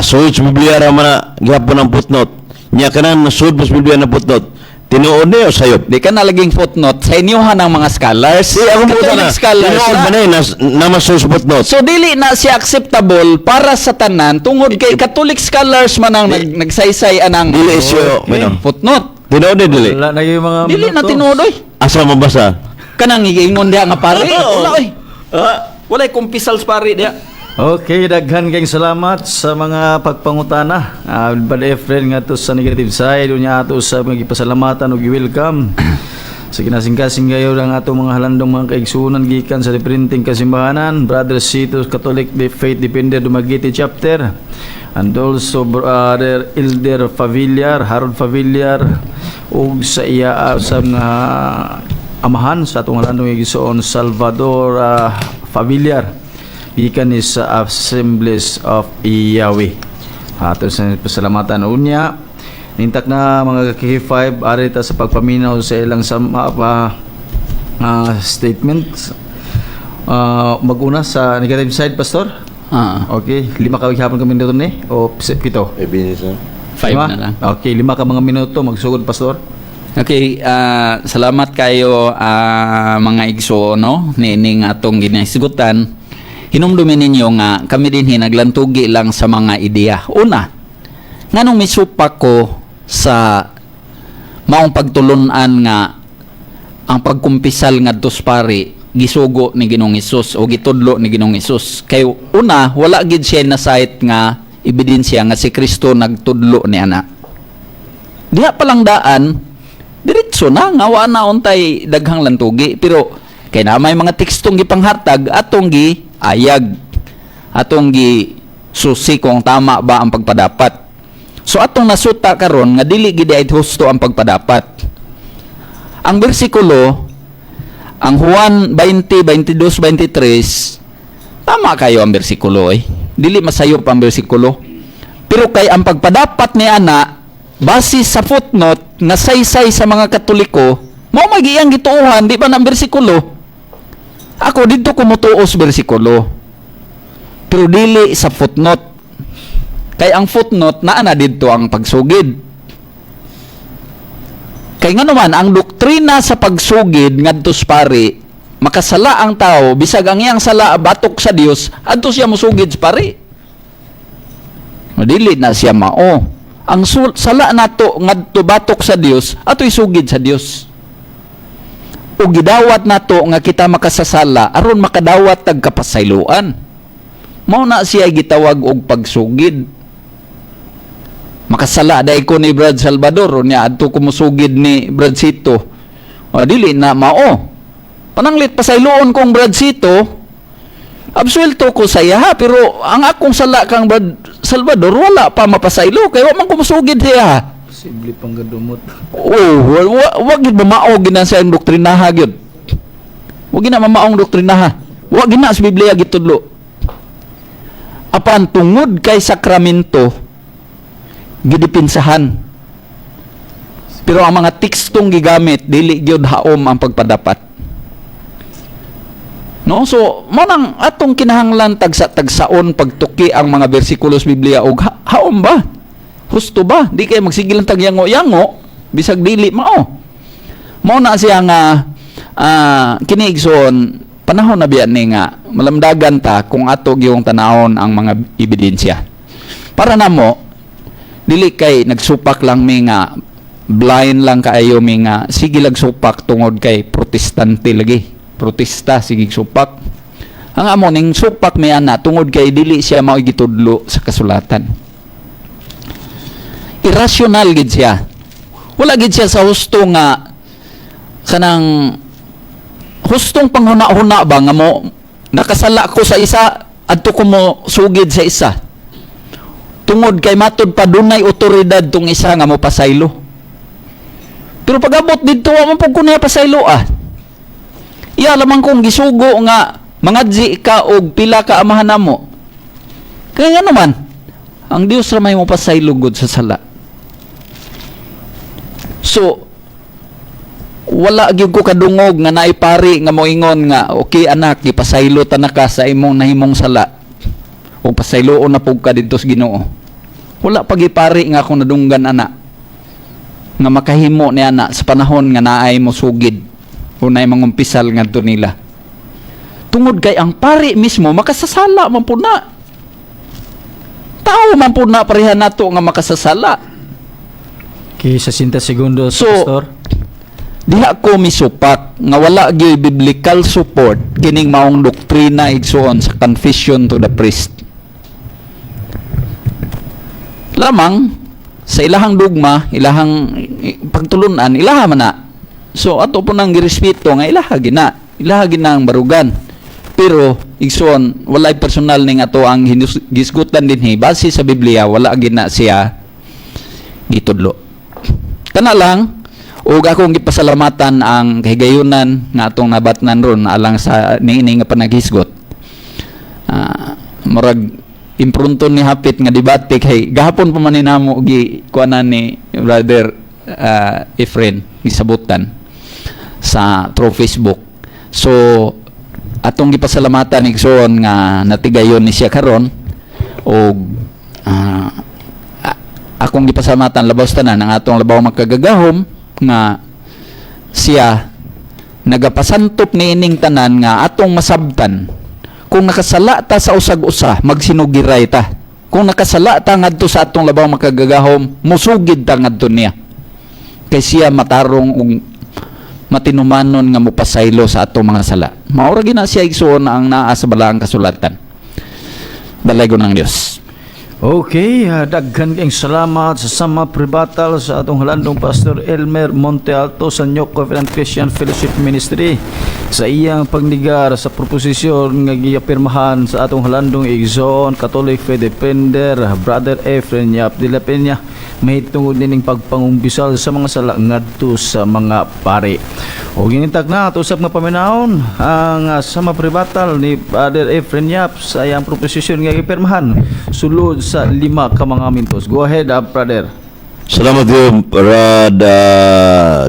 [SPEAKER 2] sud sa Biblia ra man na gihapon ang footnote. Nya kanan sud sa Biblia na footnote. Tinuod ni o sayop?
[SPEAKER 1] Di ka nalaging footnote sa inyuhan ng mga scholars.
[SPEAKER 2] Di ako mo
[SPEAKER 1] Catholic
[SPEAKER 2] na.
[SPEAKER 1] scholars
[SPEAKER 2] Tinuod
[SPEAKER 1] na.
[SPEAKER 2] ba na eh, naman sud sa footnote.
[SPEAKER 1] So dili na siya acceptable para sa tanan tungod kay Catholic scholars man ang nagsaysay anang
[SPEAKER 2] Dili isyo, okay.
[SPEAKER 1] footnote.
[SPEAKER 2] Tinuod ni dili.
[SPEAKER 3] Wala na yung mga
[SPEAKER 1] Dili na
[SPEAKER 3] minuto.
[SPEAKER 1] tinuod oy.
[SPEAKER 2] Asa mabasa?
[SPEAKER 1] Kanang giingon diha nga pare. Wala oy.
[SPEAKER 2] Ah,
[SPEAKER 1] Walay kumpisal sa pare diha.
[SPEAKER 3] Okay, daghan kayong salamat sa mga pagpangutana. Brad Efren nga to sa negative side unya ato sa mga gipasalamatan ug welcome. Sa kinasingkasing gayo lang ato mga halandong mga kaigsunan gikan sa diferenteng kasimbahanan, Brother Cito Catholic Faith Defender Dumaguete Chapter, and also Brother Elder Favillar, Harold Favillar, ug sa iya sa mga amahan sa atong halandong igsoon Salvador Favillar gikan ni sa Assemblies of Yahweh. Ato sa pasalamatan unya. Nintak na, mga K5, ari ta sa pagpaminaw sa ilang sama pa statements. Mag-una sa negative side, Pastor.
[SPEAKER 1] Ah,
[SPEAKER 3] Okay, 5 ka gihapon ka minuto ni o 7?
[SPEAKER 2] Business na.
[SPEAKER 1] 5
[SPEAKER 3] 5
[SPEAKER 1] na lang.
[SPEAKER 3] Okay, 5 ka mga minuto, magsugod, Pastor.
[SPEAKER 1] Okay, salamat kayo, mga igsoon, no, niining atong ginahisgutan. Hinumdumin ninyo nga kami dinhi naglantugi lang sa mga ideya. Una, nganong misupak ko sa maong pagtulunan nga ang pagkumpisal ngadto sa pari gisugo ni Ginoong Hesus o gitudlo ni Ginoong Hesus? Kay una, wala gid siya na cite nga ebidensya nga si Kristo nagtudlo ni ana. Diha pa lang daan, diretso na nga wa na untay daghang lantugi, pero kay na may mga tekstong gipanghatag, atong gi ayag, atong gi susi kung tama ba ang pagpadapat. So atong nasuta karon nga dili gid ay husto ang pagpadapat. Ang bersikulo, ang Juan 20, 22, 23, tama kayo ang bersikulo eh. Dili masayop ang bersikulo. Pero kay ang pagpadapat ni ana, base sa footnote nga saysay sa mga Katoliko, mao magiyang gituohan, di ba ng bersikulo? Ako didto ko motuo sa bersikulo. Pero dili sa footnote. Kay ang footnote naa na didto ang pagsugid. Kay nga naman, ang doktrina sa pagsugid ngadto sa pari, makasala ang tao, bisag ang iyang sala batok sa Dios, adto siya mosugid sa pari. Dili na siya mao. Ang sala nato ngadto batok sa Dios, ato isugid sa Dios. O gidawat nato nga kita makasasala aron makadawat tag kapasayloan. Mao na siya gitawag og pagsugid. Makasala dai ko ni Brad Salvador, unya adto ko mosugid ni Brad Sito. O dili na mao. Pananglit pasayloon kong Brad Sito, absuelto ko sa iya, pero ang akong sala kang Brad Salvador wala pa mapasaylo kay wa man ko mosugid siya.
[SPEAKER 3] Posible pang gadumot.
[SPEAKER 1] Oh, wa gid mao gina sa iyang doktrinaha gyud. Wa gina mamaong doktrinaha. Wa gina sa Biblia gitudlo. Apan tungod kay sakramento gidipinsahan. Pero ang mga tekstong gigamit dili gyud haom ang pagpadapat. No? So, mo nang atong kinahanglan tagsa-tagsaon pagtuki ang mga bersikulo sa Biblia og haom ba? Husto ba? Di kay magsigil lang tag yango-yango bisag dili mao. Mao na siya nga kini, igsoon, panahon na biya ni nga malamdagan ta kung ato giyong tanawon ang mga ebidensya. Para namo, dili kay nagsupak lang mi nga blind lang kaayo mi nga sige lag supak tungod kay Protestante lagi. Protesta, sige supak. Ang amo ning supak mi ana tungod kay dili siya mao gitudlo sa kasulatan. Irrational gid siya. Wala gid siya sa husto nga kanang hustong panghuna-huna ba nga mo nakasala ko sa isa, adto ko mo sugid sa isa. Tungod kay matud pa dunay otoridad tong isa nga mo pasaylo. Pero pag-abot didto, wa man pud ko niya pasaylo ah. Iya lamang kong gisugo nga mangadzi ka og pila ka amahan namo. Kaya nga naman, ang Dios ra may mo pasaylo gud sa sala. So, wala gyud ko kadungog nga naay pari nga moingon nga, "Okay anak, gipasaylo ta na ka sa imong nahimong sala. O pasayloon na pug ka didto sa Ginoo." Wala pa gipari nga akong nadunggan ana nga makahimo ni ana sa panahon nga naay mo sugid o naay mangumpisal ngadto nila. Tungod kay ang pari mismo makasasala man pud na. Tao man pud na pareha nato nga makasasala.
[SPEAKER 3] Okay, 60 segundos,
[SPEAKER 1] So,
[SPEAKER 3] Pastor.
[SPEAKER 1] diha ko misupak nga wala gyud biblical support kining maong doktrina, igsoon, sa confession to the priest. Lamang sa ilahang dogma, ilahang pagtulunan, ilaha man na. So ato po nang girespeto nga ilaha gina, ilaha gina ang barugan. Pero igsoon, walay personal ning ato ang gisgutan dinhi, base sa Biblia wala gina siya gitudlo. Kana lang, ug akong gipasalamatan ang kahigayunan nga atong nabatnan ron alang sa niini nga panaghisgot. Murag Imprunto ni hapit nga debate kay gahapon pa man ni namo gi kuanan ni Brother Efren, gisabutan sa through Facebook. So atong gipasalamatan, igsoon, nga natigayon ni siya karon og akong gipasalamatan labaw sa tanan ang atong Labaw Makagagahom nga siya nagapasantop niining tanan nga atong masabtan. Kung nakasala ta sa usag-usa, magsinugiray ta. Kung nakasala ta ngadto sa atong Labaw Makagagahom, musugid ta ngadto niya kay siya matarong ug matinumanon nga mopasaylo sa atong mga sala. Mao ra gina siya, igsuon, ang naa sa Balaang Kasulatan. Dalaygon ng Dios.
[SPEAKER 3] Okay, daghan kayong salamat sa sama pribatal sa atong halandong Pastor Elmer Montealto sa New Covenant Christian Fellowship Ministry sa iyang pagnigar sa proposisyon nga giapirmahan sa atong halandong igsoon Catholic Faith Defender Brother Efren Yap de la Peña mahitungod nining pagpangumpisal sa mga sala ngadto sa mga pari. O ginitag na ato usab nga paminawon ang sama pribatal ni Brother Efren Yap sa iyang proposisyon nga gipirmahan sulod sa 5 ka mga mintos. Go ahead, brother.
[SPEAKER 2] Salamat diyo, Brad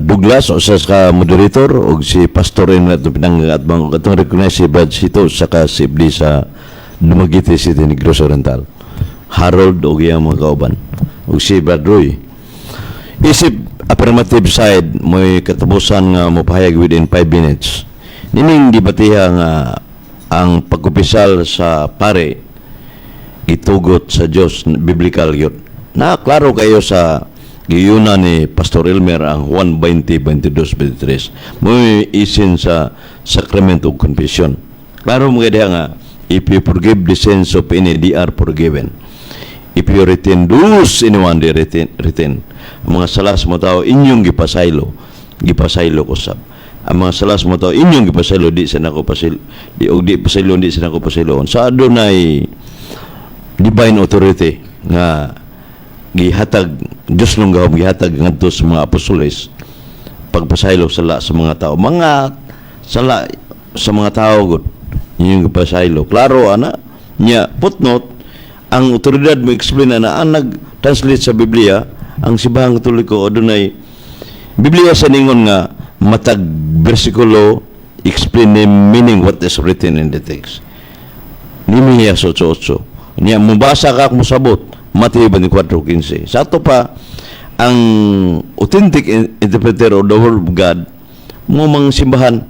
[SPEAKER 2] Douglas, usa ka moderator, ug si Pastor Elmer atong pinangatbang atong recognize si Brad Sito saka si Ibli sa Dumaguete City, Negros Oriental. Harold ug iyang mga kauban. Ug si Brad Roy. Isip affirmative side mo'y katapusan nga mopahayag within 5 minutes. Nining debatiha nga ang pagkumpisal sa pare itugot sa Dios, biblical gyud. Na klaro kayo sa giyuna ni Pastor Elmer ang Juan 20, 22, 23. Mo'y isin sa sacrament of confession. Klaro mo kaya nga, if you forgive the sins of any, they are forgiven. If you retain those anyone, they retain. Ang mga sala sa mga tao, inyong gipasaylo. Gipasaylo ko sab. Ang mga sala sa mga tao, inyong gipasaylo, di sa nako pasaylo, di, og di pasaylo, di sa nako pasaylo. Sa adunay divine authority nga gihatag Dios nung gahom, gihatag ngadto sa mga apostoles pagpasaylo sala sa mga tao, mga sala sa mga tao gud inyong gipasaylo. Klaro ana nya. Footnote, ang otoridad mo explain na ang nag-translate sa Biblia ang Simbahang Katoliko. Adunay Biblia sa ningon nga matag bersikulo explain the meaning what is written in the text. Nehemias 8.8 niya, mubasa ka kung musabot, Mateo 24:15. Sa ato pa ang authentic interpreter of the word of God mo mga simbahan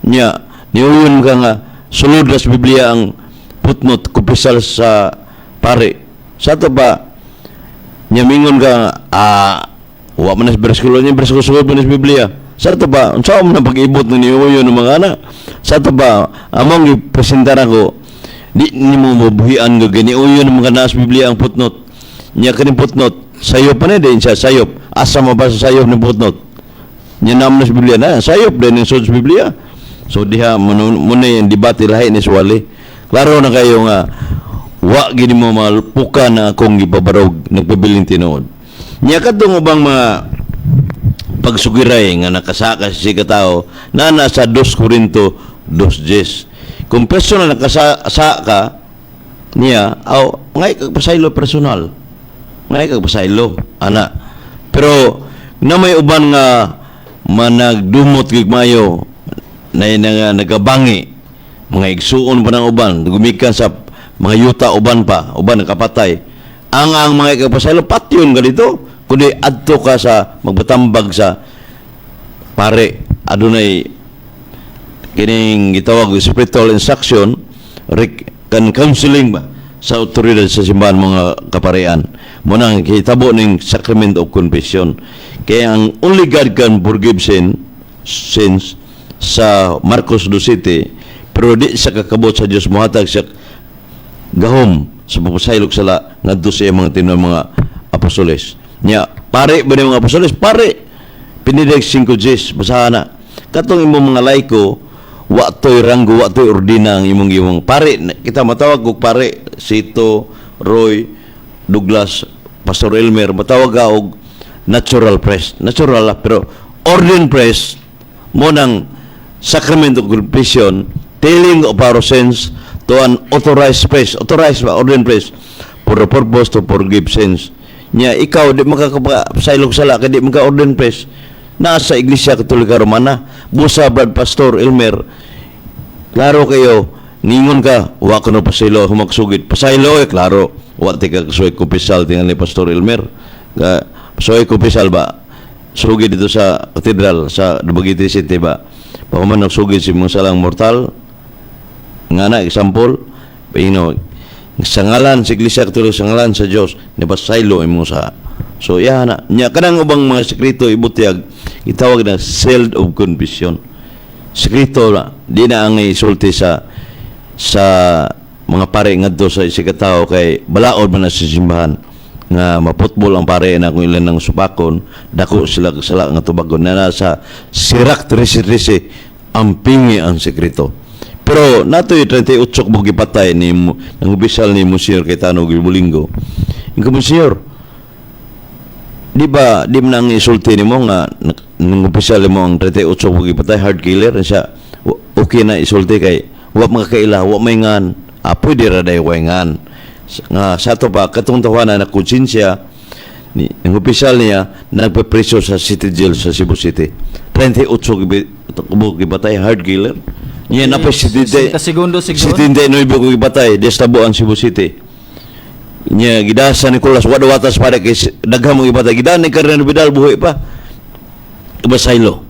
[SPEAKER 2] niya. Niuyon ka nga sulod na sa Biblia ang footnote kumpisal sa pare. Sa ato pa niya mingon ka, wa man na sa bersikulo niya, bersikulo sulod man na sa Biblia. Sa ato ba, unsa man ang pag-ibot ng niuyon ng mga anak? Sa ato ba among gipresentar ako, di nimo mabuhian nga giniuyon ng mga naa sa Biblia ang footnote niya. Kaning footnote sayop pa na din siya, sayop. Asa mabasa sayop ng footnote niya naman sa Biblia na sayop din ang sud sa Biblia? So diha muna yung debate lahi ni Suwali. Klaro na kayo nga wa gini mo mapuka na akong gipabarog nagpabiling tinuod niya. Kadtong ubang mga pagsugiray nga nakasaka si katao na nasa 2 Korinto 2:10. Kung personal nakasa ka niya, aw ngay kag pasaylo personal, ngay kag pasaylo ana. Pero na may uban nga managdumot gig mayo na nga nagabangi mga igsuon pa ng uban gumikan sa mga yuta uban pa uban nakapatay ang mga ikapasaylo patyon ka dito, kundi adto ka sa magbatambag sa pare, adunay kining gitawag og spiritual instruction kan counseling ba sa otoridad sa simbahan, mga kaparean mo nang kitabo ning sacrament of confession. Kaya ang only God can forgive sins sa Marcos 2:7, pero di sa kakabot sa Dios mohatag sa gahom sa pagpasaylok sala ngadto sa iyang mga tinuod mga apostoles nya. Pare ba ni mga apostoles? Pare Pinidig 5 Gs, basahan na. Katong imong mga laiko, wa to'y ranggo, wa to'y ordina ang imong imong pare. Kita matawag og pare Sito, Roy, Douglas, Pastor Elmer, matawag ka og natural priest, natural lah, pero ordained priest mo ng sacrament of confession, telling of our sins. To an authorized priest, authorized ba, ordained priest, for the purpose to forgive sins. Nya ikaw di makakapasaylog sala kay di maka ordained priest. Naa sa Iglesia Katolika Romana, busa Brad Pastor Elmer, klaro kayo, ningon ka, wa ko no pasaylo, humagsugid. Pasaylo, eh, klaro. Wa ti ka kasuway kumpisal tingali ni Pastor Elmer. Ka, suway kumpisal ba? Sugid dito sa katedral sa Dumaguete City ba? Pagkaman nagsugid si mga salang mortal, nga na, example, sa ngalan sa Iglesia Katolika, sa ngalan sa Dios, ni pasaylo imong sa. So, iya na. Nya, kanang ubang mga sekreto ibutyag, itawag na seal of confession. Sekreto na, di na ang isulti sa mga pare ngadto sa isa ka tawo kay balaod man na sa simbahan nga maputbol ang pare na kung ilan ng supakon, dako sila sala nga tubagon na nasa Sirach 13:13, ang pingi ang sekreto. Pero natoy 38 mo gipatay ni ng opisyal ni Monsignor Cayetano Gibulingo. Ingon, "Monsignor, di ba di man ang isulti nimo nga nang opisyal mo ang 38 mo gipatay hard killer siya?" Okay na isulti kay wa makakaila, wa may ngan. Ah, pwede ra day way ngan nga sa ato pa katong tawana na konsensya ni ang opisyal niya nagpapreso sa City Jail sa Cebu City. 38 kubo gipatay, hard killer niya na pa
[SPEAKER 3] 60 segundo siguro.
[SPEAKER 2] 79 ko gipatay destabuan Cebu City niya. Gidasa ni Nicolas Wadawatas para kay daghan mo gipatay. Gidaan ni Cardinal Vidal, buhi pa. Basaylo.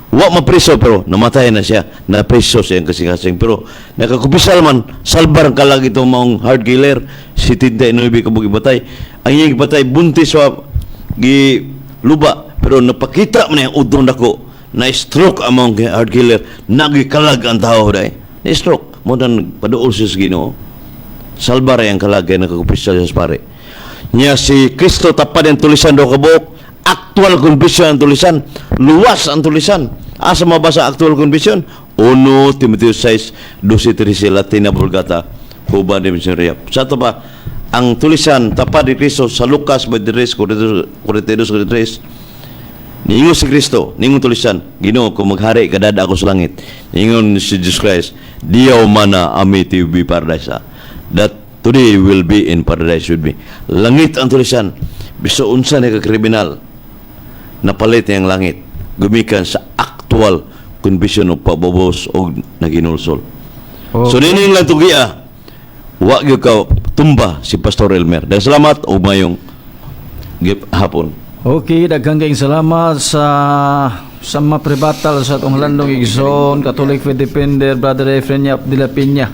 [SPEAKER 2] Wa mapriso pero namatay na siya. Napriso siya kasing-kasing pero nakakumpisal man, salbar ang kalag ito maong hard killer, 79 ka gipatay. Ang iyang gipatay buntis wa gi luba pero napakita man ang udong dako na stroke ang maong hard killer, nagikalag ang tao dai. Na stroke mo dan paduol siya sa Ginoo. Salbar ang kalagay nakakumpisal siya sa pare. Nya si Kristo tapad ang tulisan daw kabuok, actual confession ang tulisan, luwas ang tulisan. Asa mabasa actual confession? 1 Timoteo 6, 12, 13, Latina Vulgata, Cuba de Missionaria. Sa ito pa, ang tulisan tapad ni Kristo sa Lucas 23, 42, 43. Niingon si Kristo, niingon tulisan, "Ginoo, kung maghari ka dada ako sa langit." Niingon si Jesus Christ, "Diyaw mana ami ti be paradise. Ah. That today will be in paradise with me." Langit ang tulisan. Biso unsa ni ka kriminal, napalit niya ang langit. Gumikan sa actual confession o pabobos o naginulsol. So nining lang tugia, wa gyud ka tumba si Pastor Elmer. Dahil salamat o mayong hapon.
[SPEAKER 3] Okay, daghang kayong salamat sa mga prebatal sa atong landong igsoon, Catholic Faith Defender, Brother Efren Yap de la Peña.